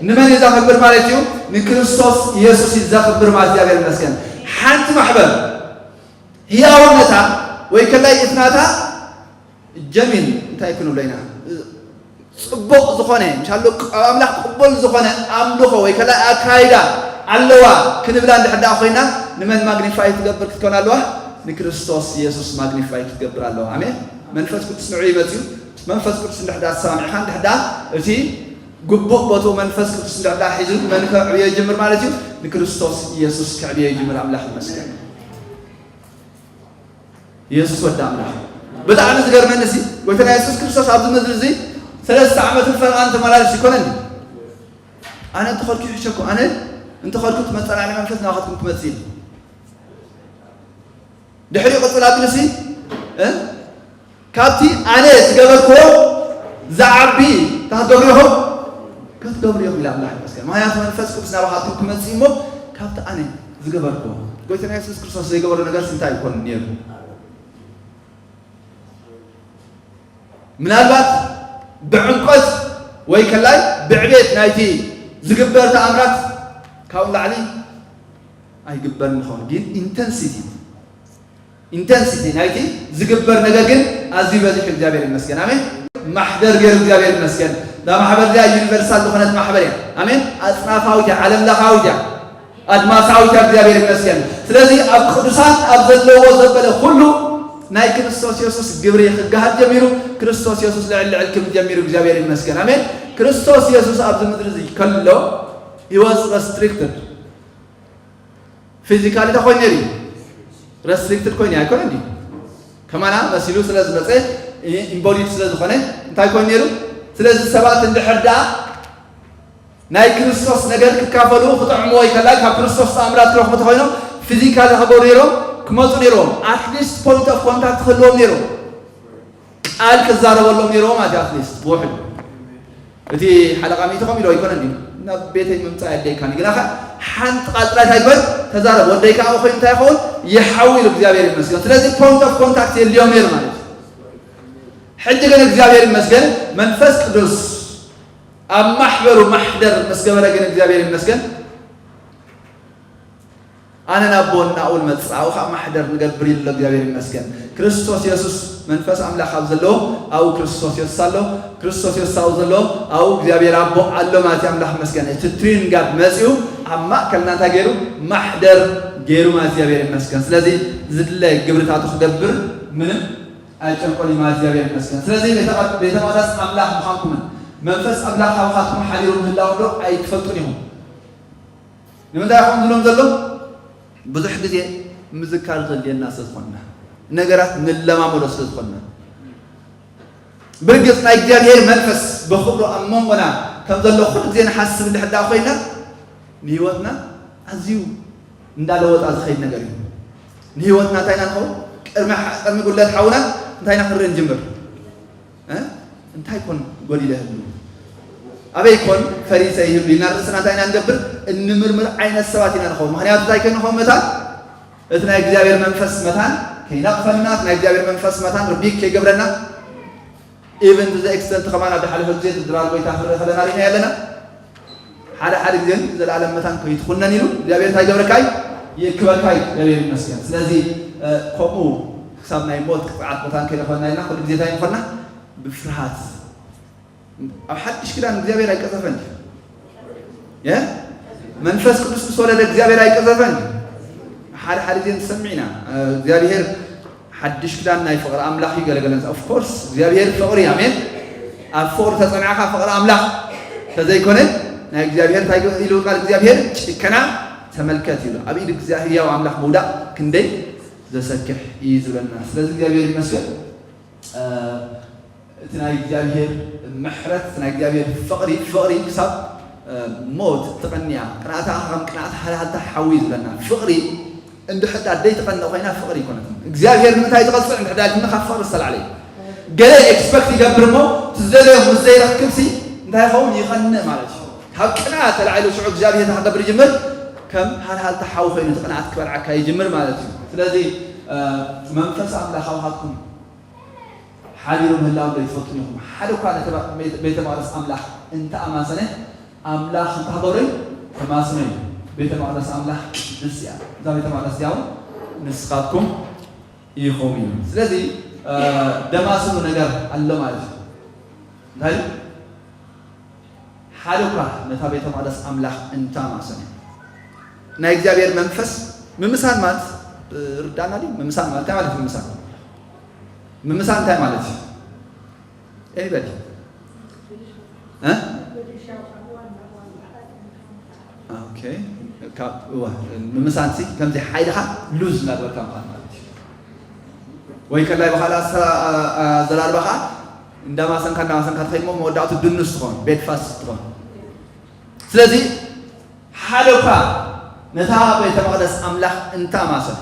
ንመን እዩ ዘኽብር ማለት እዩ? ንክርስቶስ የሱስ እዩ ዘኽብር ማለት እግዚኣብሔር ይመስገን። ሓንቲ ማሕበር ህያውነታ ወይ ከላይ እትናታ ጀሚን እንታይ ክንብሎ ኢና? ጽቡቕ ዝኾነ፣ ምሻሎ ኣብ ኣምላኽ ቅቡል ዝኾነ ኣምልኾ ወይ ከላ ኣካይዳ ኣለዋ ክንብላ እንድሕር ደኣ ኮይና፣ ንመን ማግኒፋይ ትገብር ክትከውን ኣለዋ? ንክርስቶስ የሱስ ማግኒፋይ ክትገብር ኣለዋ። ኣሜን። መንፈስ ቅዱስ ንዑ ይመጽእ እዩ። መንፈስ ቅዱስ እንድሕር ደኣ ተሰማሚዕካ፣ እንድሕር ደኣ እቲ ግቡእ ቦትኡ መንፈስ ቅዱስ እንድሕር ደኣ ሒዙ መን ከዕብዮ ይጅምር ማለት እዩ? ንክርስቶስ የሱስ ከዕብዮ ይጅምር። ኣምላኽ ይመስገን። የሱስ ወዲ ኣምላኽ። ብጣዕሚ ዝገርመኒ ሲ፣ ጎይታና የሱስ ክርስቶስ ኣብዚ ምድሪ እዚ ሰለስተ ዓመትን ፈረቓን ተመላልሱ ይኮነን? ኣነ እንተኸድኩ ይሕሸኩ፣ ኣነ እንተኸድኩ እቲ መጸናዕኒ መንፈስ ናባኻትኩም ክመጽእ እዩ። ድሕሪኡ ቅጽል ኣቢሉ ሲ፣ እ? ካብቲ ኣነ ዝገበርክዎ ዝዓቢ እንታይ ክትገብሩ ኢኹም? ክትገብሩ ኢኹም ኢላ ኣምላኽ ይመስገን። ምኽንያቱ መንፈስ ቅዱስ ናባኻትኩም ክመጽእ እሞ ካብቲ ኣነ ዝገበርክዎ። ጎይታና የሱስ ክርስቶስ ዘይገበሮ ነገርስ እንታይ ይኮን ነይሩ? ምናልባት ብዕምቆት ወይ ከላይ ብዕቤት ናይቲ ዝግበር ተኣምራት ካብኡ ንላዕሊ ኣይግበርን ይኸውን፣ ግን ኢንተንሲቲ፣ ኢንተንሲቲ ናይቲ ዝግበር ነገር ግን ኣዝዩ በዚሑ። እግዚኣብሔር ይመስገን። ኣሜን። ማሕደር ገይሩ እግዚኣብሔር ይመስገን። እዛ ማሕበር እዚኣ ዩኒቨርሳል ዝኾነት ማሕበር እያ። ኣሜን። ኣጽናፋዊት እያ፣ ዓለም ለኻዊት እያ፣ ኣድማሳዊት እያ። እግዚኣብሔር ይመስገን። ስለዚ ኣብ ቅዱሳን ኣብ ዘለዎ ዘበለ ኩሉ ናይ ክርስቶስ የሱስ ግብሪ ክገሃድ ጀሚሩ፣ ክርስቶስ የሱስ ልዕል ልዕል ክብል ጀሚሩ። እግዚኣብሔር ይመስገን። ኣሜን። ክርስቶስ የሱስ ኣብዚ ምድሪ እዚ ከሎ he was restricted። ፊዚካሊ እንታይ ኮይኑ ነይሩ? ረስትሪክትድ ኮይኑ ኣይኮነን ድዩ? ከማና መሲሉ ስለ ዝመጸ፣ ኢምቦዲድ ስለ ዝኾነ እንታይ ኮይኑ ነይሩ? ስለዚ ሰባት እንድሕር ደኣ ናይ ክርስቶስ ነገር ክካፈሉ፣ ክጥዕሙ ወይ ከላይ ካብ ክርስቶስ ተኣምራት ክረኽቡ ተኾይኖም ፊዚካሊ ክገሩ ነይሮም፣ ክመጹ ነይሮም። ኣትሊስት ፖይንት ኦፍ ኮንታክት ክህልዎም ነይሮም። ቃል ክዛረበሎም ነይርዎ ማለት እዩ። ኣትሊስት ብውሕዱ እቲ ሓለቓ ሚእቲ ከም ኢሎ ኣይኮነን ድዩ? ናብ ቤተይ ምምጻእ የድልየካኒ። ግናኸ ሓንቲ ቃል ጥራይ እንታይ ግበር? ተዛረብ። ወደይ ከዓ ኮይኑ እንታይ ይኸውን? ይሓዊ ኢሉ እግዚኣብሔር ይመስገን። ስለዚ ፖይንት ኦፍ ኮንታክት የድልዮም ነይሩ ማለት እዩ። ሕጂ ግን እግዚኣብሔር ይመስገን መንፈስ ቅዱስ ኣብ ማሕበሩ ማሕደር ምስ ገበረ ግን እግዚኣብሔር ይመስገን ኣነ ናብ ኣቦ እናኡ ንመጽእ፣ ኣብኡ ኸዓ ማሕደር ንገብር ኢሉ ኣሎ። እግዚኣብሔር ይመስገን። ክርስቶስ የሱስ መንፈስ ኣምላኽ ኣብ ዘለዎ ኣብኡ ክርስቶስ የሱስ ኣሎ። ክርስቶስ የሱስ ኣብኡ ዘለዎ ኣብኡ እግዚኣብሔር ኣቦ ኣሎ ማለት እዩ። ኣምላኽ ይመስገን። እቲ ትሪን ጋድ መጺኡ ኣብ ማእከልና እንታይ ገይሩ? ማሕደር ገይሩ ማለት እግዚኣብሔር ይመስገን። ስለዚ ዝድለ ግብርታቱ ክገብር ምንም ኣይጨንቆን እዩ ማለት እግዚኣብሔር ይመስገን። ስለዚ ቤተ መቅደስ ኣምላኽ ምዃንኩምን መንፈስ ኣምላኽ ካባኻትኩም ሓዲሩ ምህላው ዶ ኣይትፈልጡን ኢኹም? ንምንታይ ኢኹም ዝብሎም ዘሎ? ብዙሕ ግዜ ምዝካር ዘድልየና ስለ ዝኾንና፣ ነገራት ንለማመዶ ስለ ዝኾንና፣ ብርግጽ ናይ እግዚኣብሔር መንፈስ ብኽብሩ ኣብ መንጎና ከም ዘሎ ኩሉ ግዜ ንሓስብ እንድሕር ደኣ ኮይና፣ ንህይወትና ኣዝዩ እንዳለወጣ ዝኸይድ ነገር እዩ። ንህይወትና እንታይ ኢና ንኸውን? ቅድሚ ሓ-፣ ቅድሚ ጉድለት ሓውና እንታይ ኢና ክንርኢ ንጅምር? እ? እንታይ ኮን ጎዲለ ህሉ? ኣበይ ኮን ፈሪሰ ይህሉ? ኢልና ርእስና እንታይ ኢና ንገብር? እንምርምር ዓይነት ሰባት ኢና ንኸውን። ምኽንያቱ እንታይ ከንኸውን መታን? እቲ ናይ እግዚኣብሔር መንፈስ መታን ከይነቕፈና፣ እቲ ናይ እግዚኣብሔር መንፈስ መታን ርቢክ ከይገብረና፣ even to the extent ከማን ኣብ ዝሓለፈ ግዜ እቲ ድራር ጎይታ ክርኢ ከለና ርኢና ኣለና። ሓደ ሓደ ግዜ ግን ዘላለም መታን ከይትኹነን ኢሉ እግዚኣብሔር እንታይ ይገብረካ እዩ? ይእክበካ እዩ። እግዚኣብሔር ይመስገን። ስለዚ፣ እ፣ ከምኡ ክሳብ ናይ ሞት ቅፅዓት መታን ከይረኸብና ኢልና ኩሉ ግዜ እንታይ ንኾና? ብፍርሃት። ኣብ ሓድሽ ኪዳን እግዚኣብሔር ኣይቀዘፈን እዩ። የ? መንፈስ ቅዱስ ምስ ወረደ እግዚኣብሔር ኣይቀዘፈን እዩ። ሓደ ሓደ ግዜ ንሰምዕ ኢና። እ፣ እግዚኣብሔር ሓድሽ ኪዳን ናይ ፍቕሪ ኣምላኽ እዩ ገለገለን። Of course እግዚኣብሔር ፍቕሪ እዩ። ኣሜን። ኣብ ፍቕሪ ተጸናዕካ ፍቕሪ ኣምላኽ ተዘይኮነ ናይ እግዚኣብሔር እንታይ ኢሉ ቃል እግዚኣብሔር? ጭከና ተመልከት ኢሉ። ኣብ ኢድ እግዚኣብሔር ህያው ኣምላኽ ምውዳቕ ክንደይ ዘሰክሕ እዩ ዝብለና። ስለዚ እግዚኣብሔር ይመስገን። እ፣ እቲ ናይ እግዚኣብሔር ምሕረት፣ እቲ ናይ እግዚኣብሔር ፍቕሪ፣ ፍቕሪ ክሳብ፣ እ፣ ሞት ትቐንያ። ቅንኣታ ከም ቅንኣት ሃልሃልታ ሓዊ ዝብለና። ፍቕሪ እንድሕር ደኣ ደይትቐንእ ኮይና ፍቕሪ ኣይኮነትን። እግዚኣብሔር ንምንታይ ትቐጽዕ እንድሕር ደኣ ኢልኩምኒ ካብ ፍቕሪ ዝተላዕለ እዩ። ገለ ኤክስፐክት ይገብር እሞ እቲ ዝደለዮ ምስ ዘይረክብሲ እንታይ ይኸውን? ይቐንእ ማለት እዩ። ካብ ቅንኣት ተላዒሉ ሽዑ እግዚኣብሔር እንታይ ክገብር ይጅምር? ከም ሃልሃልታ ሓዊ ኮይኑ እቲ ቅንኣት ክበልዓካ ይጅምር ማለት እዩ። ስለዚ፣ እ፣ መንፈስ ኣምላኽ ኣባኻትኩም ሓዲሩ ምህላው ዶ ይትፈልጡን ኢኹም? ሓደ እኳ ነቲ ቤተ መቕደስ ኣምላኽ እንተኣማሰነ፣ ኣምላኽ እንታይ ክገብሮ እዩ? ከማስኖ እዩ። ቤተ መቕደስ ኣምላኽ ቅድስቲ እያ። እዛ ቤተ መቕደስ እዚኣ እውን ንስኻትኩም ኢኹም እዩ። ስለዚ፣ እ፣ ደማስኑ ነገር ኣሎ ማለት እዩ። እንታይ እዩ? ሓደ እኳ ነታ ቤተ መቕደስ ኣምላኽ እንተኣማሰነ፣ ናይ እግዚኣብሔር መንፈስ ምምሳን ማለት፣ እ፣ ርዳእና ድዩ? ምምሳን ማለት እንታይ ማለት እዩ? ምምሳን፣ ምምሳን እንታይ ማለት እዩ? ኤኒበዲ? እ? ኦኬ። ካብ፣ እዋ፣ ምምሳን ሲ ከምዚ ሓይልኻ ሉዝ እናገበርካ ምዃን ማለት እዩ። ወይ ከላይ ብኻልእ ኣሰ-፣ ኣ-፣ ኣዘራርባኻ እንዳማሰንካ፣ እንዳማሰንካ ትኸይድ እሞ መወዳእቱ ድኑስ ትኾን፣ ቤድ ፋስት ትኾን። ስለዚ ሓደ እኳ ነታ ቤተ መቕደስ ኣምላኽ እንተኣማሰነ፣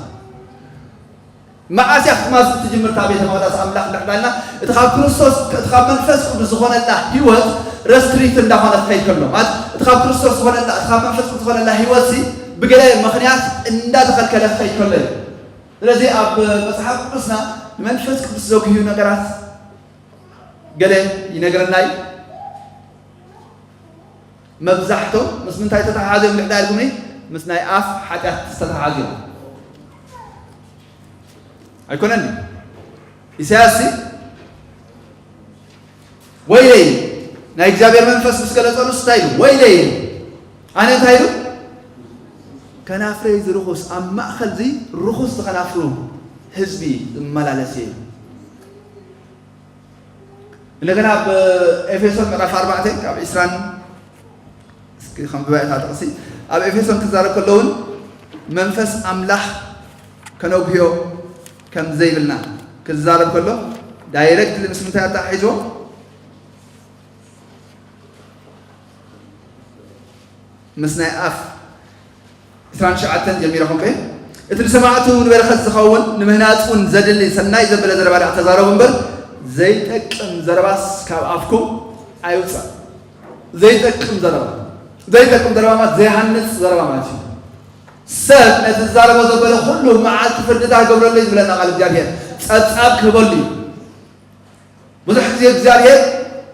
መዓስ እያ ክትማስን ትጅምር እታ ቤተ መቕደስ ኣምላኽ እንድሕር ዳልና? እቲ ካብ ክርስቶስ፣ እቲ ካብ መንፈስ ቅዱስ ዝኾነላ ህይወት ረስትሪክት እንዳኾነ ክኸይድ ከሎ፣ ማለት እቲ ካብ ክርስቶስ ዝኾነላ፣ እቲ ካብ መንፈስ ቅዱስ ዝኾነላ ህይወት ሲ ብገለ ምኽንያት እንዳተኸልከለ ክኸይድ ከሎ እዩ። ስለዚ ኣብ መጽሓፍ ቅዱስና ንመንፈስ ቅዱስ ዘጉህዩ ነገራት ገለ ይነግረና እዩ። መብዛሕቶም ምስ ምንታይ ተተሓሓዙ እዮም ንሕዳ ኢልኩምኒ? ምስ ናይ ኣፍ ሓጢኣት ዝተተሓሓዙ እዮም። ኣይኮነን ድዩ? ኢሳያስ ሲ፣ "ወይለይ" ናይ እግዚኣብሔር መንፈስ ምስ ገለጸሉ እንታይ ኢሉ? "ወይለይ ኣነ" እንታይ ኢሉ? "ከናፍረይ ዝርኹስ ኣብ ማእከል እዚ ርኹስ ዝኸናፍሩ ህዝቢ ዝመላለስ እየ" ኢሉ። እንደገና ኣብ ኤፌሶን ምዕራፍ ኣርባዕተ ካብ ዒስራን፣ እስኪ ከንብባ እታ ጥቕሲ። ኣብ ኤፌሶን ክዛረብ ከሎ እውን መንፈስ ኣምላኽ ከነጉህዮ ከም ዘይብልና ክዛረብ ከሎ ዳይሬክትሊ ምስ ምንታይ ኣተሓሒዝዎ? ምስ ናይ ኣፍ ዕስራን ትሽዓተን ጀሚረ ኮንከ፣ እቲ ንሰማዕቱ ንበረኸት ዝኸውን ንምህናጽ እውን ዘድሊ ሰናይ ዘበለ ዘረባ ደኣ ተዛረቡ እምበር፣ ዘይጠቅም ዘረባስ ካብ ኣፍኩም ኣይውጻእ። ዘይጠቅም ዘረባ፣ ዘይጠቅም ዘረባ ማለት ዘይሃንጽ ዘረባ ማለት እዩ። ሰብ ነቲ ዝዛረቦ ዘበለ ኩሉ መዓልቲ ፍርድታት ክገብረሉ እዩ ዝብለና ቃል እግዚኣብሔር። ጸብጻብ ክህበሉ እዩ። ብዙሕ ግዜ እግዚኣብሔር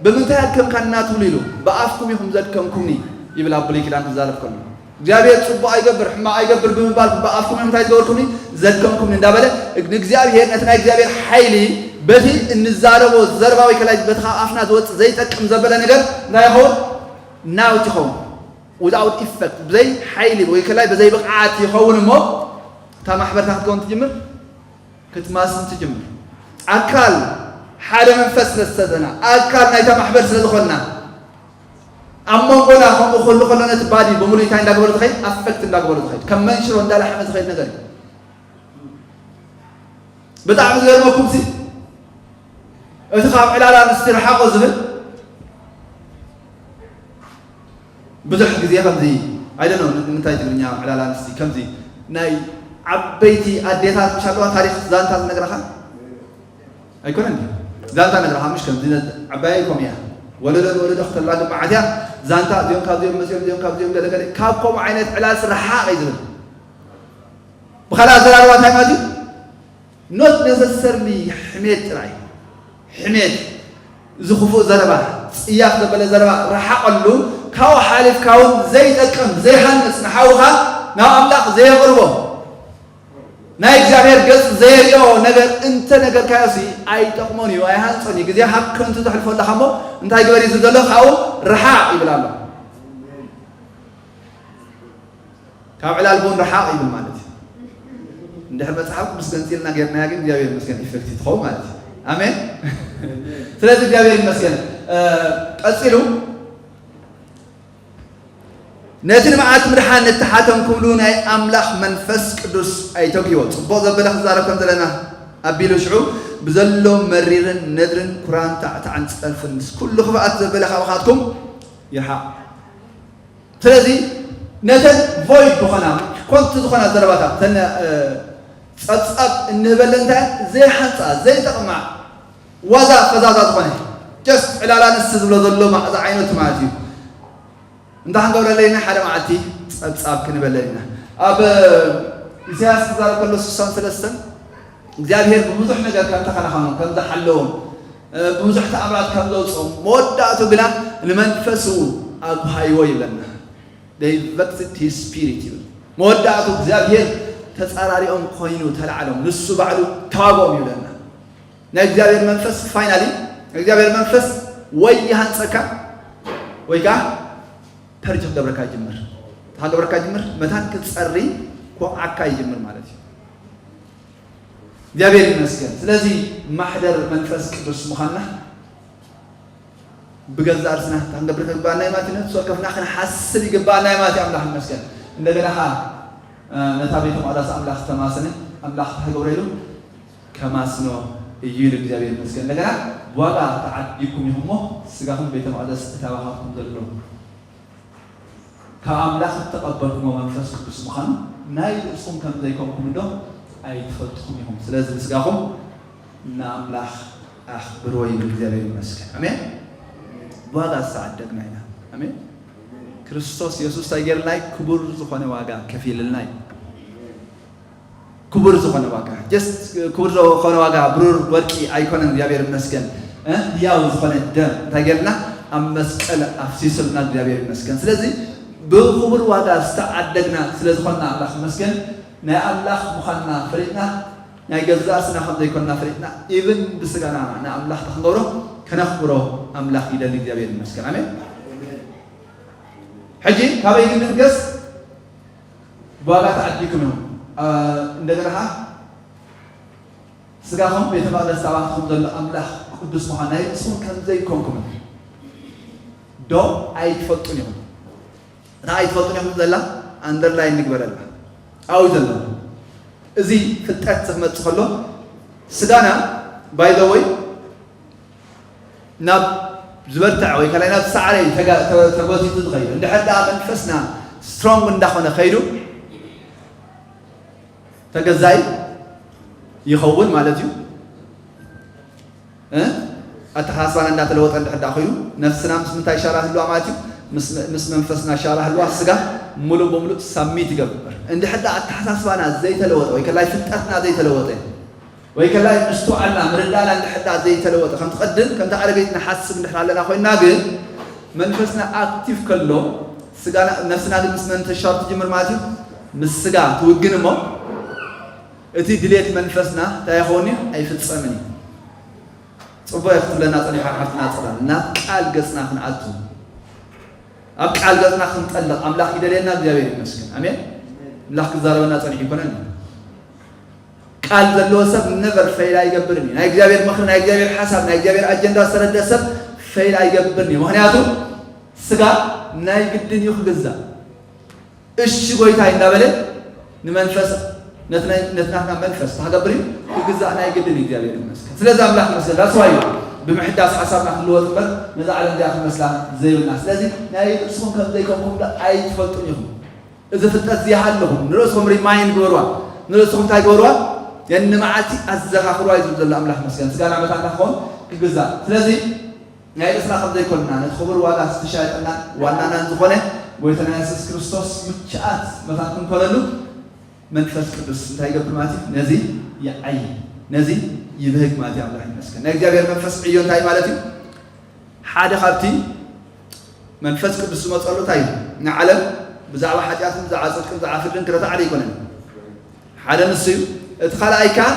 "ብምንታይ ኣድከምካና?" ትብሉ ኢሉ፣ "ብኣፍኩም ኢኹም ዘድከምኩምኒ" ይብል ኣብ ብሉይ ኪዳን ክዛረብ ከሎ። እግዚኣብሔር ጽቡቕ ኣይገብር፣ ሕማቕ ኣይገብር ብምባል ብኣፍኩም እዮም እንታይ ዝገበርኩምኒ? ዘድከምኩምኒ እንዳበለ፣ ንእግዚኣብሔር፣ ነቲ ናይ እግዚኣብሔር ሓይሊ በቲ እንዛረቦ ዘረባ ወይ ከላይ በቲ ካብ ኣፍና ዝወጽእ ዘይጠቅም ዘበለ ነገር እንታይ ይኸውን? ናውት ይኸውን። Without effect፣ ብዘይ ሓይሊ ወይ ከላይ ብዘይ ብቕዓት ይኸውን እሞ እታ ማሕበርታ ክትከውን ትጅምር። ክትማስን ትጅምር። ኣካል ሓደ መንፈስ ስለ ዝተዘና፣ ኣካል ናይታ ማሕበር ስለ ዝኾንና፣ ኣብ መንጎና ከምኡ ክህሉ ከሎ ነቲ ባዲ ብምሉእ እንታይ እንዳገበሩ ዝኸይድ? ኣፌክት እንዳገበሩ ዝኸይድ፣ ከም መንሽሮ እንዳላሓመ ዝኸይድ ነገር እዩ። ብጣዕሚ ዝገርመኩም ሲ፣ እቲ ካብ ዕላል ኣንስቲ ርሓቑ ዝብል ብዙሕ ግዜ ከምዚ፣ I don't know ንምንታይ ትግርኛ ዕላል ኣንስቲ ከምዚ ናይ ዓበይቲ ኣዴታት ምሻለዋ ታሪኽ ዛንታ ዝነግረኻ ኣይኮነን ድዩ? ዛንታ ነግረኻ ምሽ ከምዚ ነ-፣ ዓባይ ኮም እያ። ወለዶ ንወለዶ ክተላግብ መዓት እያ። ዛንታ እዚኦም ካብዚኦም መፅኦም፣ እዚኦም ካብዚኦም ገለ ገለ፣ ካብ ከምኡ ዓይነት ዕላል ርሓቕ እዩ ዝብል። ብኻልእ ኣዘራርባ እንታይ ማለት እዩ? ኖት ነሰሰርሊ ሕሜት ጥራይ። ሕሜት፣ እዚ ክፉእ ዘረባ፣ ፅያፍ ዘበለ ዘረባ ርሓቐሉ። ካብኡ ሓሊፍካ እውን ዘይጠቅም ዘይሃንፅ ንሓውኻ ናብ ኣምላኽ ዘየቕርቦ ናይ እግዚኣብሔር ገጽ ዘየርእዮ ነገር እንተ ነገርካዮሲ ኣይጠቕሞን እዩ፣ ኣይሃንጾን እዩ። ግዜኻ ከንቱ ተሕልፎ ኣለኻ እሞ እንታይ ግበር እዩ ዝብል ዘሎ? ካብኡ ርሓቕ ይብል ኣሎ። ካብ ዕላል ቡን ርሓቕ ይብል ማለት እዩ። እንድሕር መጽሓፍ ቅዱስ ገንጺልና ጌርናያ ግን እግዚኣብሔር ይመስገን ኢፌክቲቭ ትኸውን ማለት እዩ። ኣሜን። ስለዚ እግዚኣብሔር ይመስገን። እ፣ ቀጺሉ ነቲ ንመዓልቲ ምድሓን ንተሓተም ክብሉ ናይ ኣምላኽ መንፈስ ቅዱስ ኣይተጉህዎ። ጽቡቕ ዘበለ ክዛረብ ከም ዘለና ኣቢሉ ሽዑ ብዘሎ መሪርን ነድርን ኩራን ታዕታዕን ጸርፍን ምስ ኩሉ ክፍኣት ዘበለ ካባኻትኩም ይርሓቕ። ስለዚ ነተን ቮይድ ዝኾና ኮንቱ ዝኾና ዘረባታት ተን፣ እ፣ ጸብጻብ እንህበለን እንታይ ዘይሓንጻ ዘይጠቕማ ዋዛ ፈዛዛ ዝኾነ ጀስት ዕላላ ንስ ዝብሎ ዘሎ ማዕዛ ዓይነቱ ማለት እዩ። እንታይ ክንገብረለ ኢና? ሓደ መዓልቲ ጸብጻብ ክንበለ ኢና። ኣብ ኢሳያስ ክዛረብ ከሎ ስሳን ሰለስተን እግዚኣብሔር ብብዙሕ ነገር ከም ተኸናኸኖም፣ ከም ዝሓለዎም፣ ብብዙሕ ተኣምራት ከም ዘውፅኦም፣ መወዳእቱ ግና ንመንፈሱ ኣጉሃይዎ ይብለና። They vexed his spirit ይብል። መወዳእቱ እግዚኣብሔር ተጻራሪኦም ኮይኑ ተላዕሎም፣ ንሱ ባዕሉ ተዋግኦም ይብለና። ናይ እግዚኣብሔር መንፈስ ፋይናሊ፣ ናይ እግዚኣብሔር መንፈስ ወይ ይሃንጸካ ወይ ከዓ ፐርጅ ክገብረካ ይጅምር። እንታይ ክገብረካ ይጅምር? መታን ክትጸሪ ክወቕዓካ ይጅምር ማለት እዩ። እግዚኣብሔር ይመስገን። ስለዚ ማሕደር መንፈስ ቅዱስ ምዃንና ብገዛእ ርእስና እንታይ ክንገብር ይግባኣና እዩ ማለት እዩ? ነፍሲ ወከፍና ክንሓስብ ይግባኣና እዩ ማለት እዩ። ኣምላኽ ይመስገን። እንደገና ኸዓ፣ እ፣ ነታ ቤተ መቕደስ ኣምላኽ ዝተማሰነ ኣምላኽ እንታይ ክገብሮ ኢሉ? ከማስኖ እዩ ኢሉ እግዚኣብሔር ይመስገን። እንደገና ዋጋ ተዓዲግኩም ኢኹም እሞ ስጋኹም ቤተ መቕደስ እታባኻትኩም ዘሎ ካብ ኣምላኽ እተቐበልኩሞ መንፈስ ቅዱስ ምዃኑ ናይ ርእስኹም ከም ዘይኮንኩም እንዶ ኣይትፈልጥኹም ኢኹም። ስለዚ ንስጋኹም ንኣምላኽ ኣኽብርዎ ይብል እግዚኣብሔር ይመስገን። ኣሜን። ብዋጋ ዝተዓደግና ኢና። ኣሜን። ክርስቶስ የሱስ እንታይ ገይርልና እዩ? ክቡር ዝኾነ ዋጋ ከፊልልና እዩ። ክቡር ዝኾነ ዋጋ፣ ጀስት ክቡር ዝኾነ ዋጋ ብሩር ወርቂ ኣይኮነን። እግዚኣብሔር ይመስገን። እ፣ ህያው ዝኾነ ደም እንታይ ገይርና? ኣብ መስቀል ኣፍሲሱልና። እግዚኣብሔር ይመስገን። ስለዚ ብክቡር ዋጋ ዝተዓደግና ስለ ዝኾንና ኣምላኽ ይመስገን። ናይ ኣምላኽ ምዃንና ፈሊጥና፣ ናይ ገዛእ ርእስና ከም ዘይኮንና ፈሊጥና፣ ኢቭን ብስጋና ንኣምላኽ እንታይ ክንገብሮ? ከነኽብሮ ኣምላኽ ይደሊ። እግዚኣብሔር ይመስገን። ኣሜን። ሕጂ ካበይ ግን ንብገስ? ብዋጋ ተዓዲግኩም ኢኹም። እ፣ እንደገና ኸዓ ስጋኹም ቤተ መቕደስ ታባትኩም ዘሎ ኣምላኽ ቅዱስ ምዃን ናይ ርእስኹም ከም ዘይኮንኩም ዶ ኣይትፈልጡን ኢኹም? እታ ኣይትፈልጡን ኢኹም ዘላ ኣንደርላይን ንግበረላ። ኣብኡ ዘሎ እዚ ፍልጠት ዝመጽእ ከሎ ስጋና ባይ ዘ ወይ ናብ ዝበርትዕ ወይ ከላይ ናብ ሳዕረ እዩ ተጋ-፣ ተ-፣ ተጎቲቱ ዝኸይድ። እንድሕር ደኣ መንፈስና ስትሮንግ እንዳኾነ ከይዱ ተገዛኢ ይኸውን ማለት እዩ። እ? ኣተሓሳስባና እንዳተለወጠ እንድሕር ደኣ ኮይኑ ነፍስና ምስ ምንታይ ሻራ ህልዋ ማለት እዩ? ምስ፣ ምስ መንፈስና ሻራ ህልዋ ስጋ ሙሉእ ብሙሉእ ሳሚት ይገብር። እንድሕር ደኣ ኣተሓሳስባና ዘይተለወጠ ወይ ከላይ ፍልጠትና ዘይተለወጠ ወይ ከላይ ምስትውዓልና ምርዳእና እንድሕር ደኣ ዘይተለወጠ፣ ከምቲ ቅድም ከምቲ ኣረገይት ንሓስብ እንድሕር ኣለና ኮይንና ግን መንፈስና ኣክቲቭ ከሎ ስጋና፣ ነፍስና ግን ምስ መን ተሻር ትጅምር ማለት እዩ? ምስ ስጋ ትውግን እሞ እቲ ድሌት መንፈስና እንታይ ይኸውን እዩ? ኣይፍጸምን እዩ። ጽቡቕ እየ ክትብለና ጸኒሓ ሓፍትና ጽላል፣ ናብ ቃል ገጽና ክንኣቱ፣ ኣብ ቃል ገጽና ክንጠልቕ ኣምላኽ ይደልየና። እግዚኣብሔር ይመስገን። ኣሜን። ኣምላኽ ክዛረበና ጸኒሑ ይኮነን። ቃል ዘለዎ ሰብ ነቨር ፌል ኣይገብርን እዩ። ናይ እግዚኣብሔር ምኽሪ፣ ናይ እግዚኣብሔር ሓሳብ፣ ናይ እግዚኣብሔር ኣጀንዳ ዝተረድአ ሰብ ፌል ኣይገብርን እዩ። ምኽንያቱ ስጋ ናይ ግድን እዩ ክግዛእ። እሺ ጎይታይ እንዳበለ ንመንፈስ፣ ነቲ ናይ፣ ነቲ ናትና መንፈስ ታገብር እዩ ክግዛእ ናይ ግድን እዩ። እግዚኣብሔር ይመስገን። ስለዚ ኣምላኽ ይመስገን። ዳስዋ እዩ ብምሕዳስ ሓሳብና ክንልወጥ እምበር ነዛ ዓለም እዚኣ ክንመስላ ዘይብልና። ስለዚ ናይ ርእስኹም ከም ዘይኮንኩም ዶ ኣይትፈልጡን ኢኹም? እዚ ፍልጠት እዚ ይሃልኹም። ንርእስኹም ሪማይንድ ግበርዋ። ንርእስኹም እንታይ ግበርዋ? የኒ መዓልቲ ኣዘኻኽርዋ እዩ ዝብል ዘሎ ኣምላኽ ይመስገን። ስጋና መታና ክኸውን ክግዛእ። ስለዚ ናይ ርእስና ከም ዘይኮንና፣ ነቲ ክቡር ዋጋ ዝተሻየጠና ዋናናን ዝኾነ ጎይታና የሱስ ክርስቶስ ምችኣት መታን ክንኮነሉ መንፈስ ቅዱስ እንታይ ይገብር ማለት እዩ? ነዚ ይዓይ፣ ነዚ ይብህግ ማለት እዩ። ኣምላኽ ይመስገን። ናይ እግዚኣብሔር መንፈስ ዕዮ እንታይ ማለት እዩ? ሓደ ካብቲ መንፈስ ቅዱስ ዝመጸሉ እንታይ እዩ? ንዓለም ብዛዕባ ሓጢኣትን ብዛዕባ ጽድቅን ብዛዕባ ፍርድን ክረታዕድ ኣይኮነን። ሓደ ንሱ እዩ። እቲ ካልኣይ ከኣ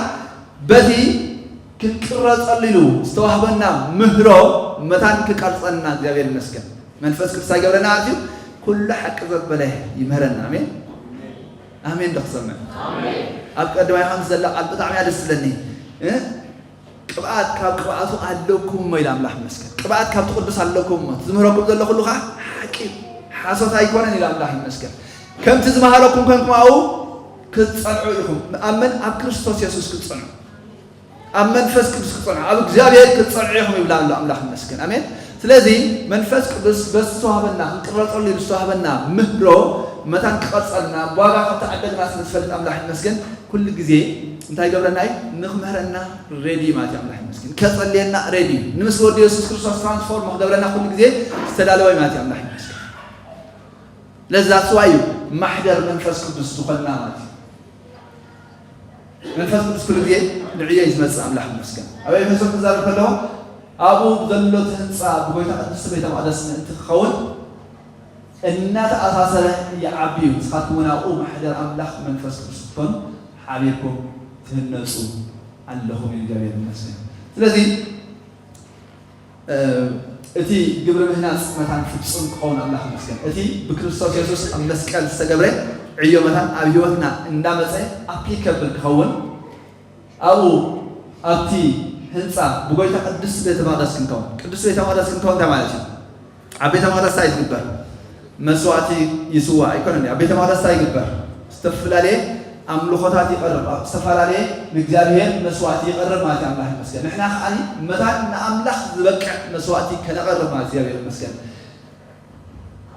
በቲ ክንቅረጸሉ ኢሉ ዝተዋህበና ምህሮ መታን ክቀርጸና እግዚኣብሔር ይመስገን። መንፈስ ቅዱስ ኣይገብረና ማለት እዩ። ኩሉ ሓቂ ዘበለ ይምህረና። ኣሜን። ኣሜን ዶ ክሰምዕ? ኣብ ቀዳማይ ዮሃንስ ዘላ ቃል ብጣዕሚ እያ ደስ ትብለኒ። እ? ቅብኣት ካብ ቅብኣቱ ኣለኩም እሞ ኢሉ ኣምላኽ ይመስገን። ቅብኣት ካብቲ ቅዱስ ኣለኩም እሞ፣ እቲ ዝምህረኩም ዘሎ ኩሉ ኸዓ ሓቂ እዩ፣ ሓሶት ኣይኮነን ኢሉ ኣምላኽ ይመስገን። ከምቲ ዝመሃረኩም ኮንኩም ኣብኡ ክትጸንዑ ኢኹም። ኣብ መን? ኣብ ክርስቶስ የሱስ ክትጸንዑ፣ ኣብ መንፈስ ቅዱስ ክትጸንዑ፣ ኣብ እግዚኣብሔር ክትጸንዑ ኢኹም ይብላ ኣሎ ኣምላኽ ይመስገን። ኣሜን። ስለዚ መንፈስ ቅዱስ በዚ ዝተዋህበና፣ ክንቅረጸሉ ኢሉ ዝተዋህበና ምህሮ መታን ክቐርጸልና፣ ብዋጋ ከም ተዓደግና ስለ ዝፈልጥ ኣምላኽ ይመስገን። ኩሉ ግዜ እንታይ ይገብረና እዩ? ንኽምህረና ሬዲ እዩ ማለት እዩ። ኣምላኽ ይመስገን። ከጸልየና ሬዲ እዩ። ንምስሊ ወዲ የሱስ ክርስቶስ ትራንስፎርም ክገብረና ኩሉ ግዜ ዝተዳለወ እዩ ማለት እዩ። ኣምላኽ ይመስገን። ለዛ ስዋ እዩ ማሕደር መንፈስ ቅዱስ ዝኾንና ማለት እዩ። መንፈስ ቅዱስ ኩሉ ግዜ ንዕዮ እዩ ዝመጽእ። ኣምላኽ ይመስገን። ኣብ ኤፌሶን ክዛረብ ከለኹ ኣብኡ ዘሎ እቲ ህንጻ ብጎይታ ቅድስቲ ቤተ መቕደስ ምእንቲ ክኸውን እናተኣሳሰረ ይዓቢ እዩ። ንስኻትኩም እውን ኣብኡ ማሕደር ኣምላኽ መንፈስ ቅዱስ ክትኮኑ ሓቢርኩም ትህነጹ ኣለኹም እዩ። እግዚኣብሔር ይመስገን። ስለዚ እ፣ እቲ ግብሪ ምህናጽ መታን ፍጹም ክኸውን ኣምላኽ ይመስገን። እቲ ብክርስቶስ የሱስ ኣብ መስቀል ዝተገብረ ዕዮ መታን ኣብ ህይወትና እንዳመጸ ኣፕሊከብል ክኸውን ኣብኡ ኣብቲ ህንጻ ብጎይታ ቅዱስ ቤተ መቕደስ ክንከውን። ቅዱስ ቤተ መቕደስ ክንከውን እንታይ ማለት እዩ? ኣብ ቤተ መቕደስ እንታይ ዝግበር? መስዋእቲ ይስዋእ ኣይኮነን። ኣብ ቤተ መቕደስ እንታይ ይግበር? ዝተፈላለየ ኣምልኾታት ይቐርብ። ኣብ ዝተፈላለየ ንእግዚኣብሔር መስዋእቲ ይቐርብ ማለት እዩ። ኣምላኽ ይመስገን። ንሕና ከኣ መታን ንኣምላኽ ዝበቅዕ መስዋእቲ ከነቐርብ ማለት እግዚኣብሔር ይመስገን።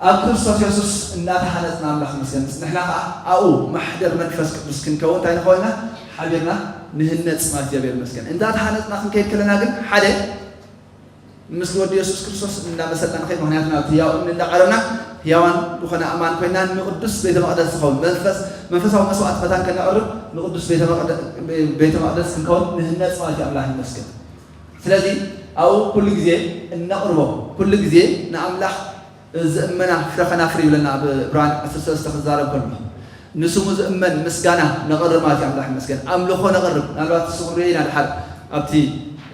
ኣብ ክርስቶስ የሱስ እናተሃነጽና ኣምላኽ ይመስገን። ንሕና ከኣ ኣብኡ ማሕደር መንፈስ ቅዱስ ክንከውን እንታይ ንኸውን ኢና? ሓቢርና ንህነጽ ማለት እግዚኣብሔር ይመስገን። እንዳተሃነጽና ክንከይድ ከለና ግን ሓደ ምስ ወዲ የሱስ ክርስቶስ እንዳመሰልና ንኸይድ። ምኽንያቱ ናብቲ ህያው እምኒ እንዳቐረብና ህያዋን ዝኾነ ኣማን ኮይና ንቅዱስ ቤተ መቕደስ ዝኸውን መንፈስ-፣ መንፈሳዊ መስዋዕቲ መታን ከነቕርብ ንቅዱስ ቤተ መቕደ-፣ ቤተ መቕደስ ክንከውን ንህነጽ ማለት እዩ። ኣምላኽ ይመስገን። ስለዚ ኣብኡ ኩሉ ግዜ እነቕርቦ፣ ኩሉ ግዜ ንኣምላኽ ዝእመና ፍረ ከናፍር ይብለና ኣብ ዕብራውያን ዓሰርተ ሰለስተ ክዛረብ ከሎ። ንስሙ ዝእመን ምስጋና ነቕርብ ማለት እዩ። ኣምላኽ ይመስገን። ኣምልኾ ነቕርብ። ምናልባት ንሱ ክንሪኦ ኢና ድሓር ኣብቲ፣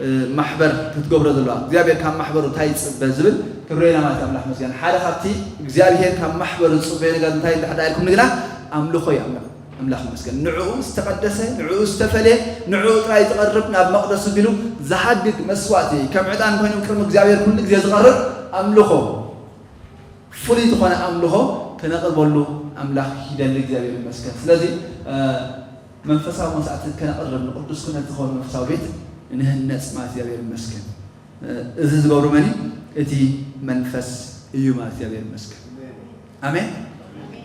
እ፣ ማሕበር ክትገብሮ ዘለዋ። እግዚኣብሔር ካብ ማሕበሩ እንታይ ይጽበ ዝብል ክንሪኦ ኢና ማለት እዩ። ኣምላኽ ይመስገን። ሓደ ካብቲ እግዚኣብሔር ካብ ማሕበሩ ዝጽበዮ ነገር እንታይ እንድሕር ኢልኩም ንግና ኣምልኾ እዩ። ኣምላኽ፣ ኣምላኽ ይመስገን። ንዕኡ ዝተቐደሰ፣ ንዕኡ ዝተፈልየ፣ ንዕኡ ጥራይ ዝቐርብ ናብ መቕደሱ ቢሉ ዝሃድግ መስዋእቲ ከም ዕጣን ኮይኑ ቅድሚ እግዚኣብሔር ኩሉ ግዜ ዝቐርብ ኣምልኾ። ፍሉይ ዝኾነ ኣምልኾ ከነቕርበሉ ኣምላኽ ይደሊ። እግዚኣብሔር ይመስገን። ስለዚ፣ እ፣ መንፈሳዊ መስዋዕቲ ከነቕርብ ንቅዱስ ኩነት ዝኾነ መንፈሳዊ ቤት ንህነጽ ማለት እግዚኣብሔር ይመስገን። እ፣ እዚ ዝገብሩ መን እዩ? እቲ መንፈስ እዩ ማለት እግዚኣብሔር ይመስገን። ኣሜን።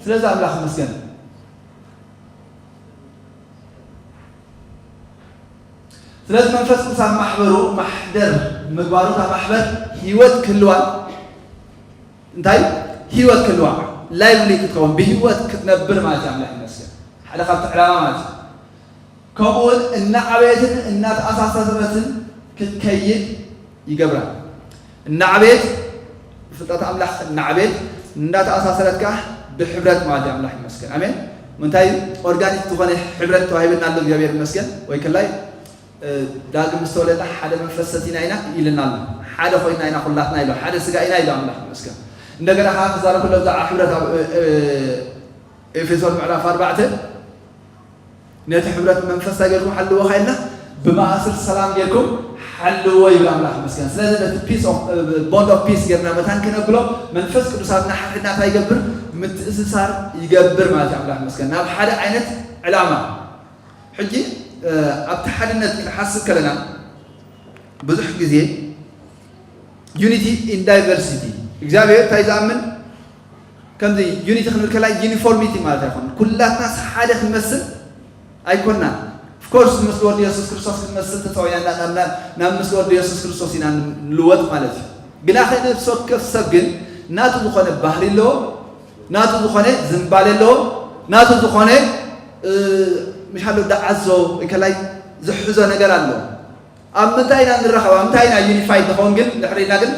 ስለዚ ኣምላኽ ይመስገን። ስለዚ መንፈስ ቅዱስ ኣብ ማሕበሩ ማሕደር ምግባሩ እታ ማሕበር ህይወት ክህልዋ፣ እንታይ? ህይወት ክህልዋ፣ ላይቭሊ ክትከውን፣ ብህይወት ክትነብር ማለት እዩ። ኣምላኽ ይመስገን። ሓደ ካብቲ ዕላማ ማለት እዩ። ከምኡ እውን እናዓበየትን እናተኣሳሰረትን ክትከይድ ይገብራ። እናዓበየት፣ ብፍልጠት ኣምላኽ እናዓበየት፣ እናተኣሳሰረት ከኣ ብሕብረት ማለት እዩ። ኣምላኽ ይመስገን። ኣሜን። ምንታይ ኦርጋኒክ ዝኾነ ሕብረት ተዋሂብና ኣሎ። እግዚኣብሔር ይመስገን። ወይ ከላይ፣ እ፣ ዳግም ዝተወለድና ሓደ መንፈስ ሰቲና ኢና ኢልና ኣሎ። ሓደ ኮይና ኢና ኩላትና ኢሎ። ሓደ ስጋ ኢና ኢሎ። ኣምላኽ ይመስገን። እንደገና ከኣ ክዛረብ ከሎ ብዛዕባ ሕብረት ኣብ፣ እ፣ እ፣ ኤፌሶን ምዕራፍ ኣርባዕተ ነቲ ሕብረት መንፈስ እንታይ ጌርኩም ሓልዎ ካይልና፣ ብማእስር ሰላም ጌርኩም ሓልዎ ይብል ኣምላኽ ይመስገን። ስለዚ ነቲ ፒስ ኦፍ፣ ቦንድ ኦፍ ፒስ ጌርና መታን ክነብሎ፣ መንፈስ ቅዱስ ኣብ ንሓድሕድና እንታይ ይገብር? ምትእስሳር ይገብር ማለት እዩ። ኣምላኽ ይመስገን። ናብ ሓደ ዓይነት ዕላማ። ሕጂ ኣብቲ ሓድነት ክንሓስብ ከለና፣ ብዙሕ ግዜ ዩኒቲ ኢን ዳይቨርሲቲ፣ እግዚኣብሔር እንታይ ዝኣምን? ከምዚ ዩኒቲ ክንብል ከላይ ዩኒፎርሚቲ ማለት ኣይኮን፣ ኩላትናስ ሓደ ክንመስል ኣይኮናን። ኦፍኮርስ ምስ ወዲ የሱስ ክርስቶስ ክንመስል ተፀውያና፣ ናብ ናብ ምስ ወዲ የሱስ ክርስቶስ ኢና ንልወጥ ማለት እዩ። ግናኸ ነፍሲ ወከፍ ሰብ ግን ናቱ ዝኾነ ባህሪ ኣለዎ፣ ናቱ ዝኾነ ዝንባለ ኣለዎ፣ ናቱ ዝኾነ ምሻሎ ደዓዞ ከላይ ዝሕዞ ነገር ኣሎ። ኣብ ምንታይ ኢና ንራኸብ? ኣብ ምንታይ ኢና ዩኒፋይድ ንኸውን? ግን ድሕሪና ግን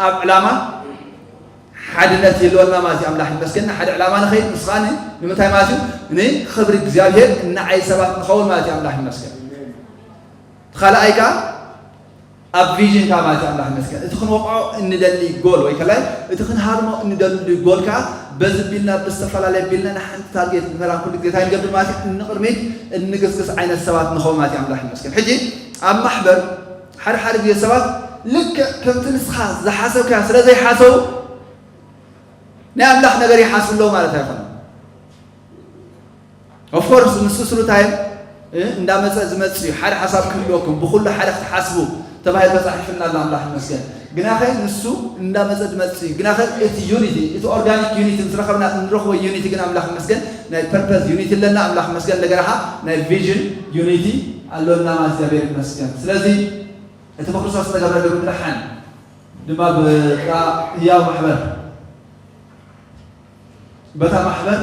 ኣብ ዕላማ ሓድነት ይህልወና ማለት እዩ። ኣምላኽ ይመስገን። ንሓደ ዕላማ ንኸይድ፣ ንስኻ ን-፣ ንምንታይ ማለት እዩ? ንኽብሪ እግዚኣብሔር እናዓይ ሰባት ንኸውን ማለት እዩ። ኣምላኽ ይመስገን። ካልኣይ ከኣ ኣብ ቪዥን ከኣ ማለት እዩ። ኣምላኽ ይመስገን። እቲ ክንወቕዖ እንደሊ ጎል ወይ ከላይ እቲ ክንሃርሞ እንደሊ ጎል ከኣ በዚ ቢልና ብዝተፈላለየ ቢልና ንሓንቲ ታርጌት ንመራን ኩሉ ግዜ እንታይ ንገብር ማለት እዩ? እንቕድሚት እንግስግስ ዓይነት ሰባት ንኸውን ማለት እዩ። ኣምላኽ ይመስገን። ሕጂ ኣብ ማሕበር ሓደ ሓደ ግዜ ሰባት ልክዕ ከምቲ ንስኻ ዝሓሰብካዮ ስለ ዘይሓሰቡ ናይ ኣምላኽ ነገር ይሓስቡ ኣለዉ ማለት ኣይኮነን። ኦፍኮርስ ንሱ ስሩ ታይም እንዳመፀ ዝመፅእ እዩ። ሓደ ሓሳብ ክህልወኩም ብኩሉ ሓደ ክትሓስቡ ተባሂሉ ተፃሒፍና ኣሎ። ኣምላኽ ይመስገን። ግናኸ ንሱ እንዳመፀ ዝመፅእ እዩ። ግናኸ እቲ ዩኒቲ፣ እቲ ኦርጋኒክ ዩኒቲ ምስ ረኸብና እንረኽቦ ዩኒቲ ግን ኣምላኽ ይመስገን ናይ ፐርፐዝ ዩኒቲ ኣለና። ኣምላኽ ይመስገን። እንደገና ኸዓ ናይ ቪዥን ዩኒቲ ኣሎና ማለት እግዚኣብሔር ይመስገን። ስለዚ እቲ ብክርስቶስ ዝተገብረ ግብሪ ምድሓን ድማ ብታ ህያው ማሕበር፣ በታ ማሕበር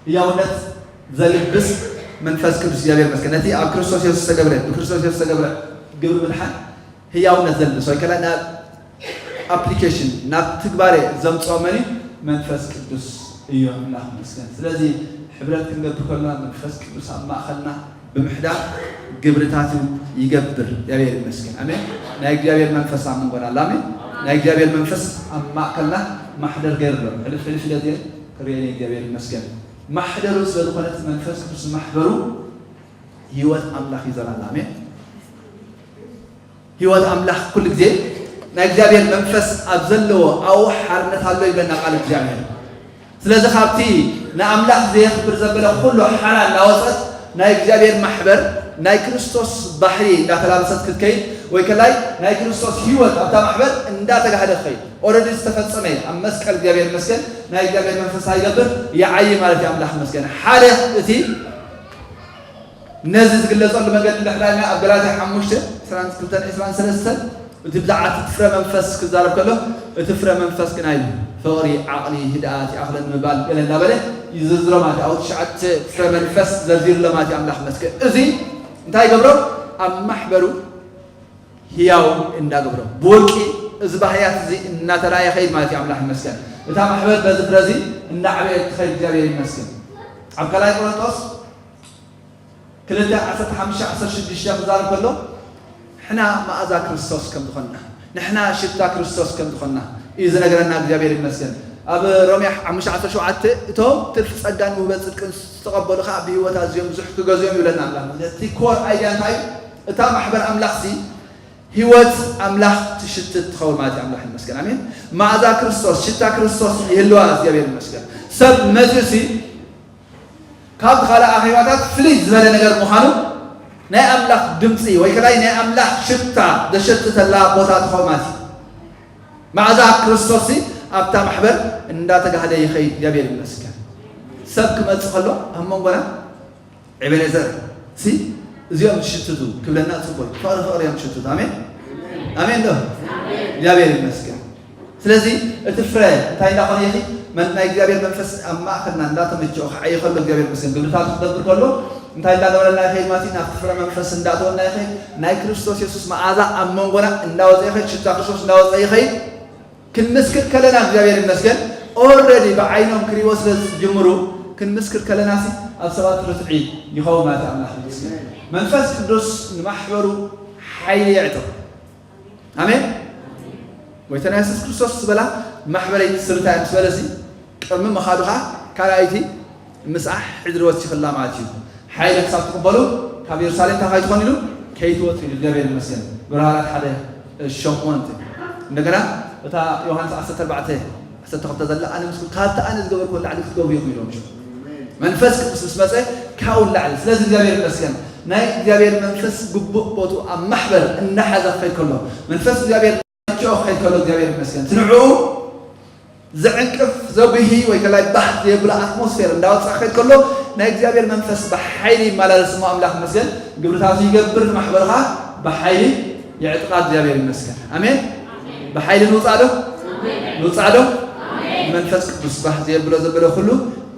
ህያውነት ዘልብስ መንፈስ ቅዱስ እግዚኣብሔር ይመስገን። ነቲ ኣብ ክርስቶስ የሱስ ዝተገብረ፣ ብክርስቶስ የሱስ ዝተገብረ ግብሪ ምድሓን ህያውነት ዘልብስ ወይ ከላ ናብ ኣፕሊኬሽን፣ ናብ ትግባሬ ዘምፅኦ መን እዩ? መንፈስ ቅዱስ እዩ። ኣምላኽ ይመስገን። ስለዚ ሕብረት ክንገብር ከለና መንፈስ ቅዱስ ኣብ ማእኸልና ብምሕዳር ግብርታቱ ይገብር። እግዚኣብሔር ይመስገን። ኣሜን። ናይ እግዚኣብሔር መንፈስ ኣብ መንጎና ኣሎ። ኣሜን። ናይ እግዚኣብሔር መንፈስ ኣብ ማእከልና ማሕደር ገይሩ ኣሎ። ሕልፍ ሕልፍ ኢለ እየ ክርእዮ እየ። እግዚኣብሔር ይመስገን። ማሕደሩ ስለ ዝኾነ እቲ መንፈስ ቅዱስ ማሕበሩ ህይወት ኣምላኽ ይዘራና። ኣሜን። ህይወት ኣምላኽ ኩሉ ግዜ ናይ እግዚኣብሔር መንፈስ ኣብ ዘለዎ ኣብኡ ሓርነት ኣሎ ይብለና ቃል እግዚኣብሔር። ስለዚ ካብቲ ንኣምላኽ ዘየኽብር ዘበለ ኩሉ ሓራ እናወፀት ናይ እግዚኣብሔር ማሕበር ናይ ክርስቶስ ባህሪ እንዳተላበሰት ክትከይድ ወይ ከላይ ናይ ክርስቶስ ህይወት ኣብታ ማሕበር እንዳተጋህደ ትኸይድ። ኦረዲ ዝተፈጸመ እዩ። ኣብ መስቀል እግዚኣብሔር ይመስገን ናይ እግዚኣብሔር መንፈስ ይገብር ይዓይ ማለት እዩ። ኣምላኽ ይመስገን። ሓደ እቲ ነዚ ዝግለጸሉ መንገዲ እንድሕር ዳይና ኣብ ገላትያ ሓሙሽተ ዕስራን ክልተን ዕስራን ሰለስተን እቲ ብዛዕባ እቲ ፍረ መንፈስ ክዛረብ ከሎ እቲ ፍረ መንፈስ ግና እዩ ፍቕሪ፣ ዓቕሊ፣ ህድኣት፣ ይኣኽለኒ ምባል ገለ እንዳበለ ይዝርዝሮ ማለት እዩ። ኣብኡ ትሽዓተ ፍረ መንፈስ ዘርዚሩሎ ማለት እዩ። ኣምላኽ ይመስገን። እዚ እንታይ ይገብሮ? ኣብ ማሕበሩ ህያው እንዳገብሮ ብውልቂ እዚ ባህርያት እዚ እናተራእየ ኸይድ ማለት እዩ። ኣምላኽ ይመስገን። እታ ማሕበር በዚ ፍረ እዚ እናዕበየት ትኸይድ። እግዚኣብሔር ይመስገን። ኣብ ካልኣይ ቆሮንጦስ ክልተ ዓሰርተ ሓሙሽተ ዓሰርተ ሽዱሽተ ክዛረብ ከሎ ንሕና መኣዛ ክርስቶስ ከም ዝኾንና፣ ንሕና ሽታ ክርስቶስ ከም ዝኾንና እዩ ዝነግረና። እግዚኣብሔር ይመስገን። ኣብ ሮሜ ሓሙሽተ ዓሰርተ ሸውዓተ እቶም ትርፊ ጸጋን ውህበት ጽድቅን ዝተቐበሉ ኸዓ ብህይወት ኣዝዮም ብዙሕ ክገዝኦም ይብለና ኣምላኽ። እቲ ኮር ኣይድያ እንታይ እዩ? እታ ማሕበር ኣምላኽሲ ህይወት ኣምላኽ ትሽትት ትኸውን ማለት እዩ። ኣምላኽ ይመስገን። ኣሜን። መኣዛ ክርስቶስ፣ ሽታ ክርስቶስ ይህልዋ። እግዚኣብሔር ይመስገን። ሰብ መፂኡሲ ካብቲ ካልእ ኣኼባታት ፍልይ ዝበለ ነገር ምዃኑ ናይ ኣምላኽ ድምፂ ወይ ከላይ ናይ ኣምላኽ ሽታ ዘሸትተላ ቦታ ትኸውን ማለት እዩ። መኣዛ ክርስቶስሲ ኣብታ ማሕበር እንዳተጋህደ ይኸይድ። እግዚኣብሔር ይመስገን። ሰብ ክመፅእ ከሎ ኣብ መንጎና ኤቤኔዘር ሲ እዚኦም ዝሽትቱ ክብለና ፅቡቅ እዩ። ፍቅሪ ፍቅሪ እዮም ዝሽትቱ። ኣሜን ኣሜን ዶ? እግዚኣብሔር ይመስገን። ስለዚ እቲ ፍረ እንታይ እንዳኾነ ይኺ መን ናይ እግዚኣብሔር መንፈስ ኣብ ማእከልና እንዳተመቸኦ ክዓይ ከሎ እግዚኣብሔር ይመስገን ግብርታቱ ክገብር ከሎ እንታይ እንዳገበረልና ይኸይድ ማለት እዩ? ናብቲ ፍረ መንፈስ እንዳእተወና ይኸይድ። ናይ ክርስቶስ የሱስ መዓዛ ኣብ መንጎና እንዳወፀ ይኸይድ። ሽታ ክርስቶስ እንዳወፀ ይኸይድ። ክንምስክር ከለና እግዚኣብሔር ይመስገን ኦረዲ ብዓይኖም ክሪእዎ ስለ ዝጅምሩ ክንምስክር ከለና ሲ ኣብ ሰባት ርትዒ ይኸውን ማለት እዩ። ኣምላኽ ይመስገን። መንፈስ ቅዱስ ንማሕበሩ ሓይሊ የዕጥቕ። ኣሜን። ጎይታና የሱስ ክርስቶስ ዝበላ ማሕበረይ ትስርታ ምስ በለ ሲ ቅድሚ ምኻዱ ኸዓ ካልኣይቲ ምስኣ ሕድሪ ወሲኽላ ማለት እዩ። ሓይሊ ክሳብ ትቕበሉ ካብ ኢየሩሳሌም እንታይ ከይትኾኑ ኢሉ ከይትወፁ ኢሉ እግዚኣብሔር ይመስገን። ብርሃናት ሓደ ሸሞንተ እንደገና እታ ዮሃንስ ዓሰርተ ኣርባዕተ ዓሰርተ ክልተ ዘላ ኣነ ምስኩም ካብቲ ኣነ ዝገበርኩ ላዕሊ ክትገብሩ ኢኹም ኢሎም። መንፈስ ቅዱስ ምስ መፀ ካብኡ ላዕሊ ስለዚ እግዚኣብሔር ይመስገን ናይ እግዚኣብሔር መንፈስ ግቡእ ቦቱ ኣብ ማሕበር እናሓዘ ክኸይድ ከሎ መንፈስ እግዚኣብሔር ኪኦ ክኸይድ ከሎ እግዚኣብሔር ይመስገን ትንዕኡ ዘዕንቅፍ ዘጉሂ ወይ ከላይ ባህ ዘየብሎ ኣትሞስፌር እንዳወፅኣ ክኸይድ ከሎ ናይ እግዚኣብሔር መንፈስ ብሓይሊ ይመላለስ እሞ ኣምላኽ ይመስገን ግብርታቱ ይገብር ንማሕበርኻ ብሓይሊ የዕጥቓ እግዚኣብሔር ይመስገን ኣሜን ብሓይሊ ንውፃእ ዶ ንውፃእ ዶ መንፈስ ቅዱስ ባህ ዘየብሎ ዘበለ ኩሉ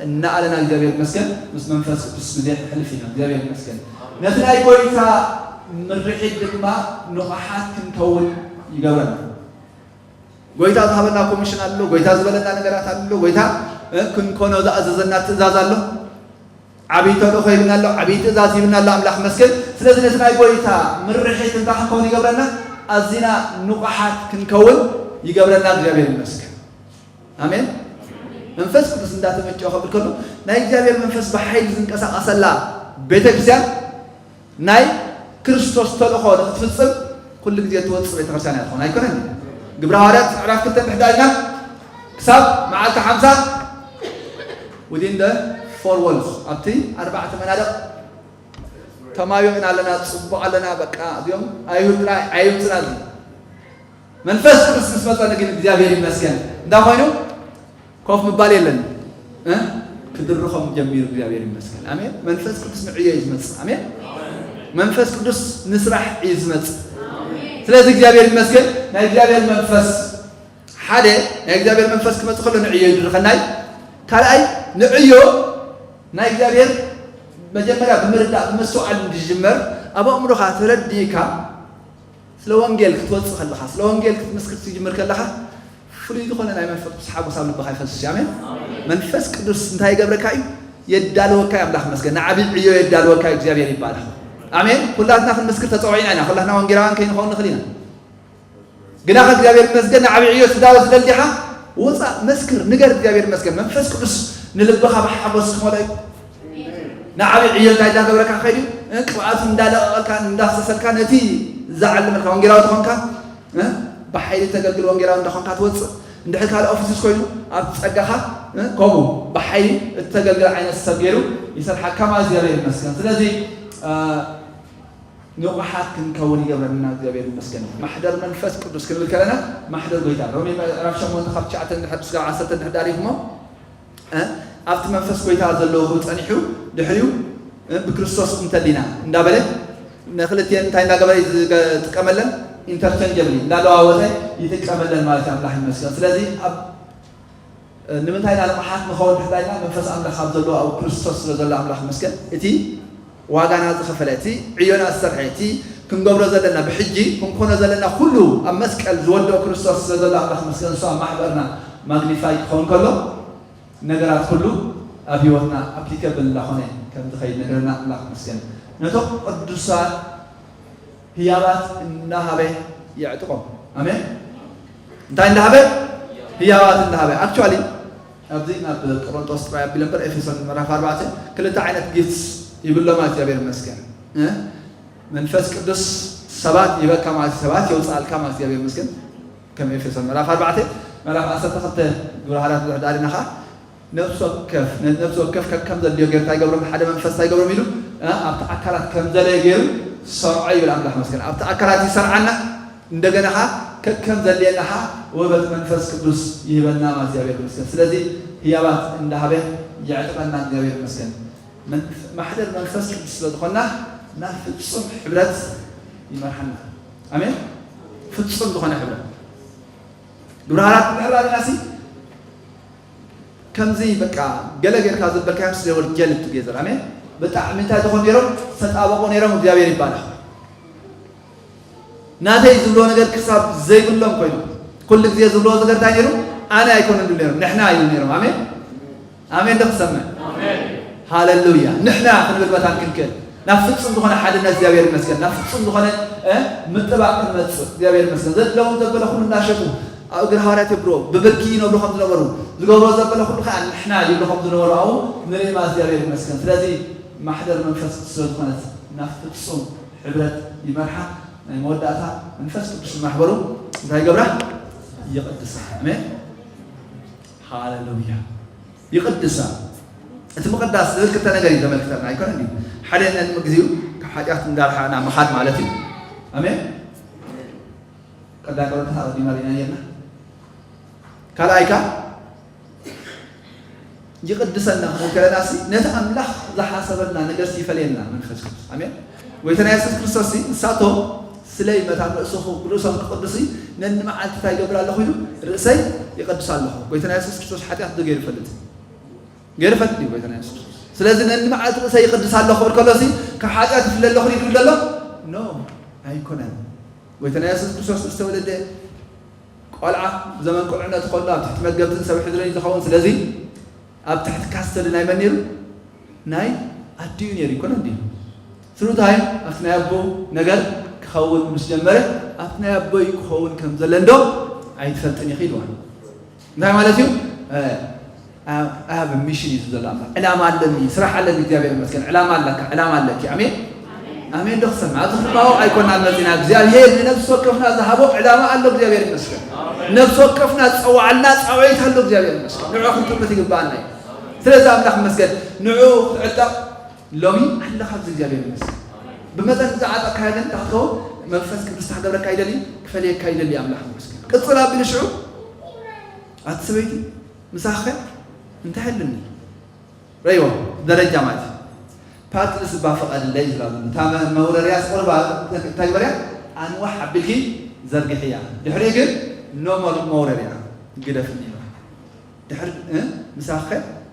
እናኣለና እግዚኣብሔር ይመስገን ምስ መንፈስ ቅዱስ ግዜ ሕልፍ ኢና እግዚኣብሔር ይመስገን ነቲ ናይ ጎይታ ምርሒት ድማ ንቑሓት ክንከውን ይገብረና ጎይታ ዝሃበና ኮሚሽን ኣሎ፣ ጎይታ ዝበለና ነገራት ኣሎ፣ ጎይታ ክንኮኖ ዝኣዘዘና ትእዛዝ ኣሎ። ዓብዪ ተልእኾ ይብና ኣሎ፣ ዓብዪ ትእዛዝ ይብና ኣሎ ኣምላኽ መስገን። ስለዚ ነቲ ናይ ጎይታ ምርሒት እንታይ ክንከውን ይገብረና? ኣዚና ንቑሓት ክንከውን ይገብረና እግዚኣብሔር ይመስገን። ኣሜን። መንፈስ ቅዱስ እንዳተመጨወ ከብል ከሎ ናይ እግዚኣብሔር መንፈስ ብሓይሊ ዝንቀሳቐሰላ ቤተ ክርስቲያን ናይ ክርስቶስ ተልእኾ ንክትፍጽም ኩሉ ግዜ ትወፅእ ቤተክርስትያን እያ ትኾን ኣይኮነን ግብረ ሃዋርያት ምዕራፍ ክልተ ምሕዳር ኢና ክሳብ መዓልቲ ሓምሳ within the four walls ኣብቲ ኣርባዕተ መናድቕ ተማዮቕና ኣለና ፅቡቕ ኣለና በቃ እዚኦም ኣይሁድ ጥራይ ኣይምፅና መንፈስ ቅዱስ ምስ መፀኒ ግን እግዚኣብሔር ይመስገን እንታይ ኮይኑ ኮፍ ምባል የለን ክድርኾም ጀሚሩ እግዚኣብሔር ይመስገን ኣሜን መንፈስ ቅዱስ ንዕዮ እዩ ዝመፅእ ኣሜን መንፈስ ቅዱስ ንስራሕ እዩ ዝመፅእ ስለዚ እግዚኣብሔር ይመስገን ናይ እግዚኣብሔር መንፈስ ሓደ ናይ እግዚኣብሔር መንፈስ ክመፅእ ከሎ ንዕዮ ይድርኸናይ ካልኣይ ንዕዮ ናይ እግዚኣብሔር መጀመርያ ብምርዳእ ብምስትውዓል እንድጅመር ኣብ ኣእምሮኻ ተረዲእካ ስለ ወንጌል ክትወፅእ ከለኻ ስለ ወንጌል ክትምስክር ትጅምር ከለኻ ፍሉይ ዝኾነ ናይ መንፈስ ቅዱስ ሓጎስ ኣብ ልብኻ ይፈስስ እዩ ኣሜን መንፈስ ቅዱስ እንታይ ይገብረካ እዩ የዳለወካ እዩ ኣምላኽ መስገን ንዓብይ ዕዮ የዳለወካ እዩ እግዚኣብሔር ይባላል ኣሜን ኩላትና ክንምስክር ተፀውዒና ኢና ኩላትና ወንጌላውያን ከይንኸውን ንኽእል ኢና ግና ከእግዚኣብሔር ይመስገን ንዓብይ ዕዮ ትዳወ ስለ እንዲኻ ውፃእ መስክር ንገር እግዚኣብሔር ይመስገን መንፈስ ቅዱስ ንልብኻ ብሓጎስ ክመልኦ እዩ ንዓቢ ዕዮ እንታይ እንዳገበረካ ክኸይድ እዩ ቅብኣቱ እንዳለቐቐልካ እንዳፍሰሰልካ ነቲ ዝዓለመልካ ወንጌላዊ ተኾንካ ብሓይሊ ተገልግል ወንጌላዊ እንዳኾንካ ትወፅእ እንድሕር ካልእ ኦፊስስ ኮይኑ ኣብ ፀጋኻ ከምኡ ብሓይሊ እተገልግል ዓይነት ሰብ ገይሩ ይሰርሓካ ማለት እግዚኣብሔር ይመስገን ስለዚ ንቑሓት ክንከውን ይገብረና እግዚኣብሔር ይመስገን ማሕደር መንፈስ ቅዱስ ክንብል ከለና ማሕደር ጎይታ ሮሜ ምዕራፍ ሸሞንተ ካብ ትሽዓተ እንድሕር ስጋብ ዓሰርተ እንድሕር ዳሪኹሞ ኣብቲ መንፈስ ጎይታ ዘለዎ ክብል ጸኒሑ ድሕሪኡ ብክርስቶስ እንተሊና እንዳበለ ንክልቲአን እንታይ እንዳገበረ ዝጥቀመለን ኢንተርቸንጀብሊ እንዳለዋወጠ ይጥቀመለን ማለት ኣምላኽ ይመስገን ስለዚ ኣብ ንምንታይ ኢና ንቕሓት ንኸውን ድሕዳይና መንፈስ ኣምላኽ ኣብ ዘለዎ ኣብ ክርስቶስ ስለ ዘሎ ኣምላኽ መስገን እቲ ዋጋና ዝኸፈለ እቲ ዕዮና ዝሰርሐ እቲ ክንገብሮ ዘለና ብሕጂ ክንኮኖ ዘለና ኩሉ ኣብ መስቀል ዝወደኦ ክርስቶስ ስለ ዘሎ ኣምላኽ መስገን እሱ ኣብ ማሕበርና ማግኒፋይ ክኸውን ከሎ ነገራት ኩሉ ኣብ ህይወትና ኣፕሊከብል እንዳኾነ ከም ዝኸይድ ነገርና ኣምላኽ መስገን ነቶም ቅዱሳት ህያባት እናሃበ የዕጥቖም ኣሜን እንታይ እንዳሃበ ህያባት እንዳሃበ ኣክቹዋሊ ኣብዚ ናብ ቆሮንጦስ ጥራይ ኣቢለ እምበር ኤፌሶን ምዕራፍ ኣርባዕተ ክልተ ዓይነት ጊፍትስ ይብሎም እግዚኣብሔር ይመስገን መንፈስ ቅዱስ ሰባት ይበካ ማለት ሰባት የውፅኣልካ ማለት እግዚኣብሔር ይመስገን ከም ኤፌሶን ምዕራፍ ኣርባዕተ ምዕራፍ ዓሰርተ ክልተ ግብረ ሃላት ብዙሕ ዳሪና ከዓ ነፍሲ ወከፍ ነፍሲ ወከፍ ከከም ዘድልዮ ጌርታ ይገብሮም ሓደ መንፈስ እንታይ ይገብሮም ኢሉ ኣብቲ ኣካላት ከም ዘለየ ገይሩ ሰርዖ ይብል ኣምላኽ መስገን ኣብቲ ኣካላት ይሰርዓና እንደገና ኻ ከከም ዘድልየና ኻ ውህበት መንፈስ ቅዱስ ይህበና ማለት እግዚኣብሔር መስገን ስለዚ ህያባት እንዳሃበ የዕጥቐና እግዚኣብሔር መስገን ማሕደር መንፈስ ቅዱስ ስለ ዝኾንና ናብ ፍጹም ሕብረት ይመርሓና ኣሜን ፍጹም ዝኾነ ሕብረት ግብረ ሃራት ምሕራርና ሲ ከምዚ በቃ ገለ ጌርካ ዘበልካዮም ስለ ወርጀል ትጌዘር ኣሜን ብጣዕሚ እንታይ ዝኾን ነይሮም ዝተጣበቑ ነይሮም እግዚኣብሔር ይባላል ናተይ ዝብሎ ነገር ክሳብ ዘይብሎም ኮይኑ ኩሉ ግዜ ዝብሎ ነገር እንታይ ነይሩ ኣነ ኣይኮነ ዝብሉ ነይሮም ንሕና እዩ ነይሮም ኣሜን ኣሜን ዶ ክሰምዕ ሃለሉያ ንሕና ክንብል መታን ክንክእል ናብ ፍጹም ዝኾነ ሓድነት እግዚኣብሔር ይመስገን ናብ ፍጹም ዝኾነ ምጥባቅ ክንመጽእ እግዚኣብሔር ይመስገን ዘለዎም ዘበለ ኩሉ እናሸጡ ኣብ እግሪ ሃዋርያት የብርዎ ብብርኪ ይነብሩ ከም ዝነበሩ ዝገብሮ ዘበለ ኩሉ ከዓ ንሕና ይብሉ ከም ዝነበሩ ኣብኡ ንርኢ ማለት እግዚኣብሔር ይመስገን ስለዚ ማሕደር መንፈስ ስለ ዝኾነት ናብ ፍጹም ሕብረት ይመርሓ። ናይ መወዳእታ መንፈስ ቅዱስ ማሕበሩ እንታይ ይገብራ? ይቕድሳ። ኣሜን። ሃሌሉያ። ይቕድሳ። እቲ ምቕዳስ ዝብል ክልተ ነገር እዩ ዘመልክተና ኣይኮነን ድዩ? ሓደ ነንምግዚኡ ካብ ሓጢኣት እንዳርሓና ምኻድ ማለት እዩ። ኣሜን። ቀዳይ ቆሮንቶስ ኣቐዲማ ርኢና ነርና። ካልኣይ ከኣ ይቕድሰና ክንብል ከለና ሲ ነቲ ኣምላኽ ዝሓሰበልና ነገር ሲ ይፈልየና መንፈስ ቅዱስ። ኣሜን። ጎይታና የሱስ ክርስቶስ ሲ ንሳቶም ስለይ መታን ርእስኹ ርእሶም ክቕድሱ ነንመዓልቲ እንታይ ይገብር ኣለኹ ኢሉ ርእሰይ ይቐድስ ኣለኹ። ጎይታና የሱስ ክርስቶስ ሓጢኣት ዶ ገይሩ ይፈልጥ? ገይሩ ይፈልጥ እዩ ጎይታና የሱስ ክርስቶስ። ስለዚ ነንመዓልቲ ርእሰይ ይቕድስ ኣለኹ ክብል ከሎ ሲ ካብ ሓጢኣት ይፍለ ኣለኹ ኢሉ ይብሎ ኣሎ? ኖ፣ ኣይኮነን። ጎይታና የሱስ ክርስቶስ ዝተወለደ ቆልዓ ዘመን ቁልዕነቱ ከሎ ኣብ ትሕቲ መገብትን ሰብ ሕድርን እዩ ዝኸውን። ስለዚ ኣብ ትሕቲ ካስተዲ ናይ መን ነይሩ? ናይ ኣዲኡ ነይሩ ይኮነ እንዲ ትሩታይ ኣብቲ ናይ ኣቦ ነገር ክኸውን ምስ ጀመረ ኣብቲ ናይ ኣቦይ ክኸውን ከም ዘለ እንዶ ኣይትፈልጥን ኢኺ ኢልዋ። እንታይ ማለት እዩ? ኣብ ሚሽን እዩ ዘሎ ኣምላኽ። ዕላማ ኣለኒ፣ ስራሕ ኣለኒ። እግዚኣብሔር ይመስገን። ዕላማ ኣለካ፣ ዕላማ ኣለኪ። ኣሜን። ኣሜን ዶ ክሰምዕ? ኣብዚ ክንባው ኣይኮናን መጺና። እግዚኣብሔር ንነፍሲ ወከፍና ዝሃቦ ዕላማ ኣሎ። እግዚኣብሔር ይመስገን። ነፍሲ ወከፍና ዝጸዋዓልና ጻውዒት ኣሎ። እግዚኣብሔር ይመስገን። ንዑ ክንጥምት ይግባኣና እዩ። ስለዚ ኣምላኽ ይመስገን። ንዑ ክትዕጠቕ ሎሚ ኣለኻ ኣብዚ እግዚኣብሔር ይመስገን። ብመጠን ዝዓጠቕካዮ ግን እንታይ ክትከውን መንፈስ ቅዱስ ክገብረካ ይደሊ፣ ክፈልየካ ይደሊ ኣምላኽ ይመስገን። ቅጽል ኣቢሉ ሽዑ ኣቲ ሰበይቲ ምሳኸ እንታይ ኣለኒ? ረይዎ ደረጃ ማለት እዩ። ፓርትንስ እባ ፍቐድለይ ዝብላ ዘሎ። እታ መ-፣ መውረርያስ ቁርባ እንታይ ግበርያ? ኣንዋሕ ኣቢልኪ ዘርግሕያ። ድሕሪኡ ግን ኖ ሞር መውረርያ ግደፍኒ ይብላ። ድሕሪ፣ እ? ምሳኸ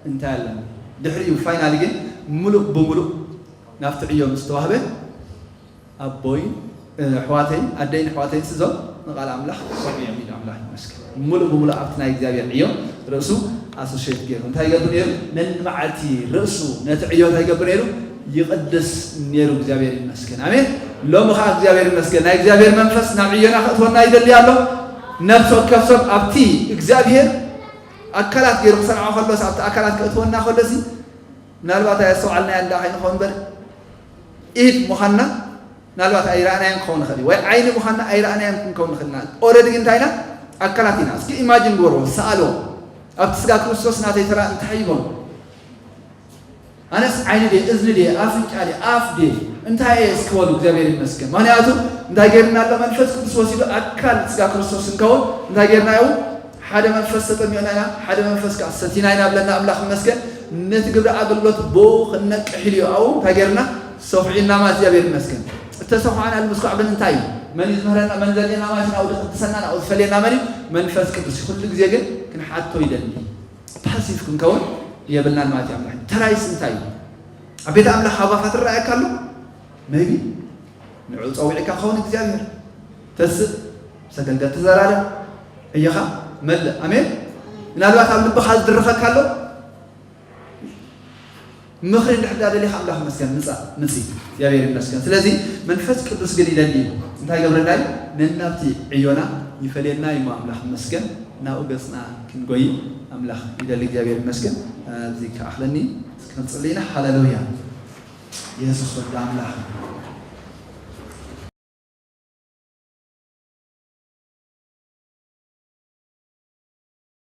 እንታይ ኣለኒ? ድሕሪኡ ፋይናሊ ግን ምሉእ ብምሉእ ናብቲ ዕዮ ምስ ተዋህበ ኣቦይ፣ እ፣ ኣሕዋተይ፣ ኣደይን ኣሕዋተይን ስዞም ንቓል ኣምላኽ ሰሚዖም ኢሉ ኣምላኽ ይመስገን። ምሉእ ብምሉእ ኣብቲ ናይ እግዚኣብሔር ዕዮ ርእሱ ኣሶሼት ገይሩ። እንታይ ይገብር ነይሩ? ነንመዓልቲ ርእሱ ነቲ ዕዮ እንታይ ይገብር ነይሩ? ይቕድስ ነይሩ። እግዚኣብሔር ይመስገን። ኣሜን። ሎሚ ኸዓ እግዚኣብሔር ይመስገን። ናይ እግዚኣብሔር መንፈስ ናብ ዕዮና ከእትወና ይደሊ ኣሎ። ነፍሲ ወከፍ ሰብ ኣብቲ እግዚኣብሔር ኣካላት ገይሩ ክሰርዖ ከሎስ፣ ኣብቲ ኣካላት ከእትወና ከሎሲ፣ ምናልባት ኣየስተውዓልናዮ እንዳ ከይንኸውን እምበር፣ ኢድ ምዃንና ምናልባት ኣይረኣናዮን ክኸውን ንኽእል እዩ። ወይ ዓይኒ ምዃንና ኣይረኣናዮን ክንከውን ንኽእል ኢና። ኦረዲ ግን እንታይ ኢና? ኣካላት ኢና። እስኪ ኢማጂን ግበርዎ፣ ሰኣልዎ። ኣብቲ ስጋ ክርስቶስ ናተይ ተራ እንታይ ይኾን? ኣነስ ዓይኒ ድየ፣ እዝኒ ድየ፣ ኣፍንጫ ድየ፣ ኣፍ ድየ፣ እንታይ እየ እስኪ በሉ። እግዚኣብሔር ይመስገን። ምኽንያቱ እንታይ ገይርና ኣሎ? መንፈስ ቅዱስ ወሲዱ ኣካል ስጋ ክርስቶስ ክንከውን እንታይ ገይርናዮ? ሓደ መንፈስ ተጠሚቕና ኢና፣ ሓደ መንፈስ ከዓ ሰቲና ኢና ብለና ኣምላኽ ይመስገን። ነቲ ግብሪ ኣገልግሎት ብኡ ክንነቅሕ ኢሉ እዩ። ኣብኡ እንታይ ገይርና? ሰኹዒና ማለት እግዚኣብሔር ይመስገን። እተሰኹዓናሉ ምስኳዕ ግን እንታይ እዩ? መን እዩ ዝምህረና? መን ዘርእየና ማለት እዩ? ናብኡ ዝቕድሰና፣ ናብኡ ዝፈልየና መን እዩ? መንፈስ ቅዱስ እዩ። ኩሉ ግዜ ግን ክንሓቶ ይደሊ። ፓሲቭ ክንከውን የብልናን ማለት እዩ። ኣምላኽ ተራይስ እንታይ እዩ? ኣብ ቤት ኣምላኽ ሃባኻ ትረኣየካ ኣሎ? ሜቢ ንዑ ጸዊዕካ ክኸውን እግዚኣብሔር። ተስእ፣ ምስ ኣገልገልቲ ተዘራረብ፣ ዕዮኻ መልእ። ኣሜን። ምናልባት ኣብ ልብኻ ዝድርኸካ ኣሎ? ምኽሪ እንድሕር ደሊኻ ኣምላኽ ይመስገን፣ ምጻእ፣ ምጺ። እግዚኣብሔር ይመስገን። ስለዚ መንፈስ ቅዱስ ግን ይደሊ እዩ። እንታይ ይገብረና እዩ? ነናብቲ ዕዮና ይፈልየና እዩ እሞ ኣምላኽ ይመስገን። ናብኡ ገጽና ክንጎይ ኣምላኽ ይደሊ። እግዚኣብሔር ይመስገን። ኣብዚ ክኣኽለኒ፣ እስኪ ክንጽሊ ኢና። ሃሌሉያ። የሱስ ወዲ ኣምላኽ።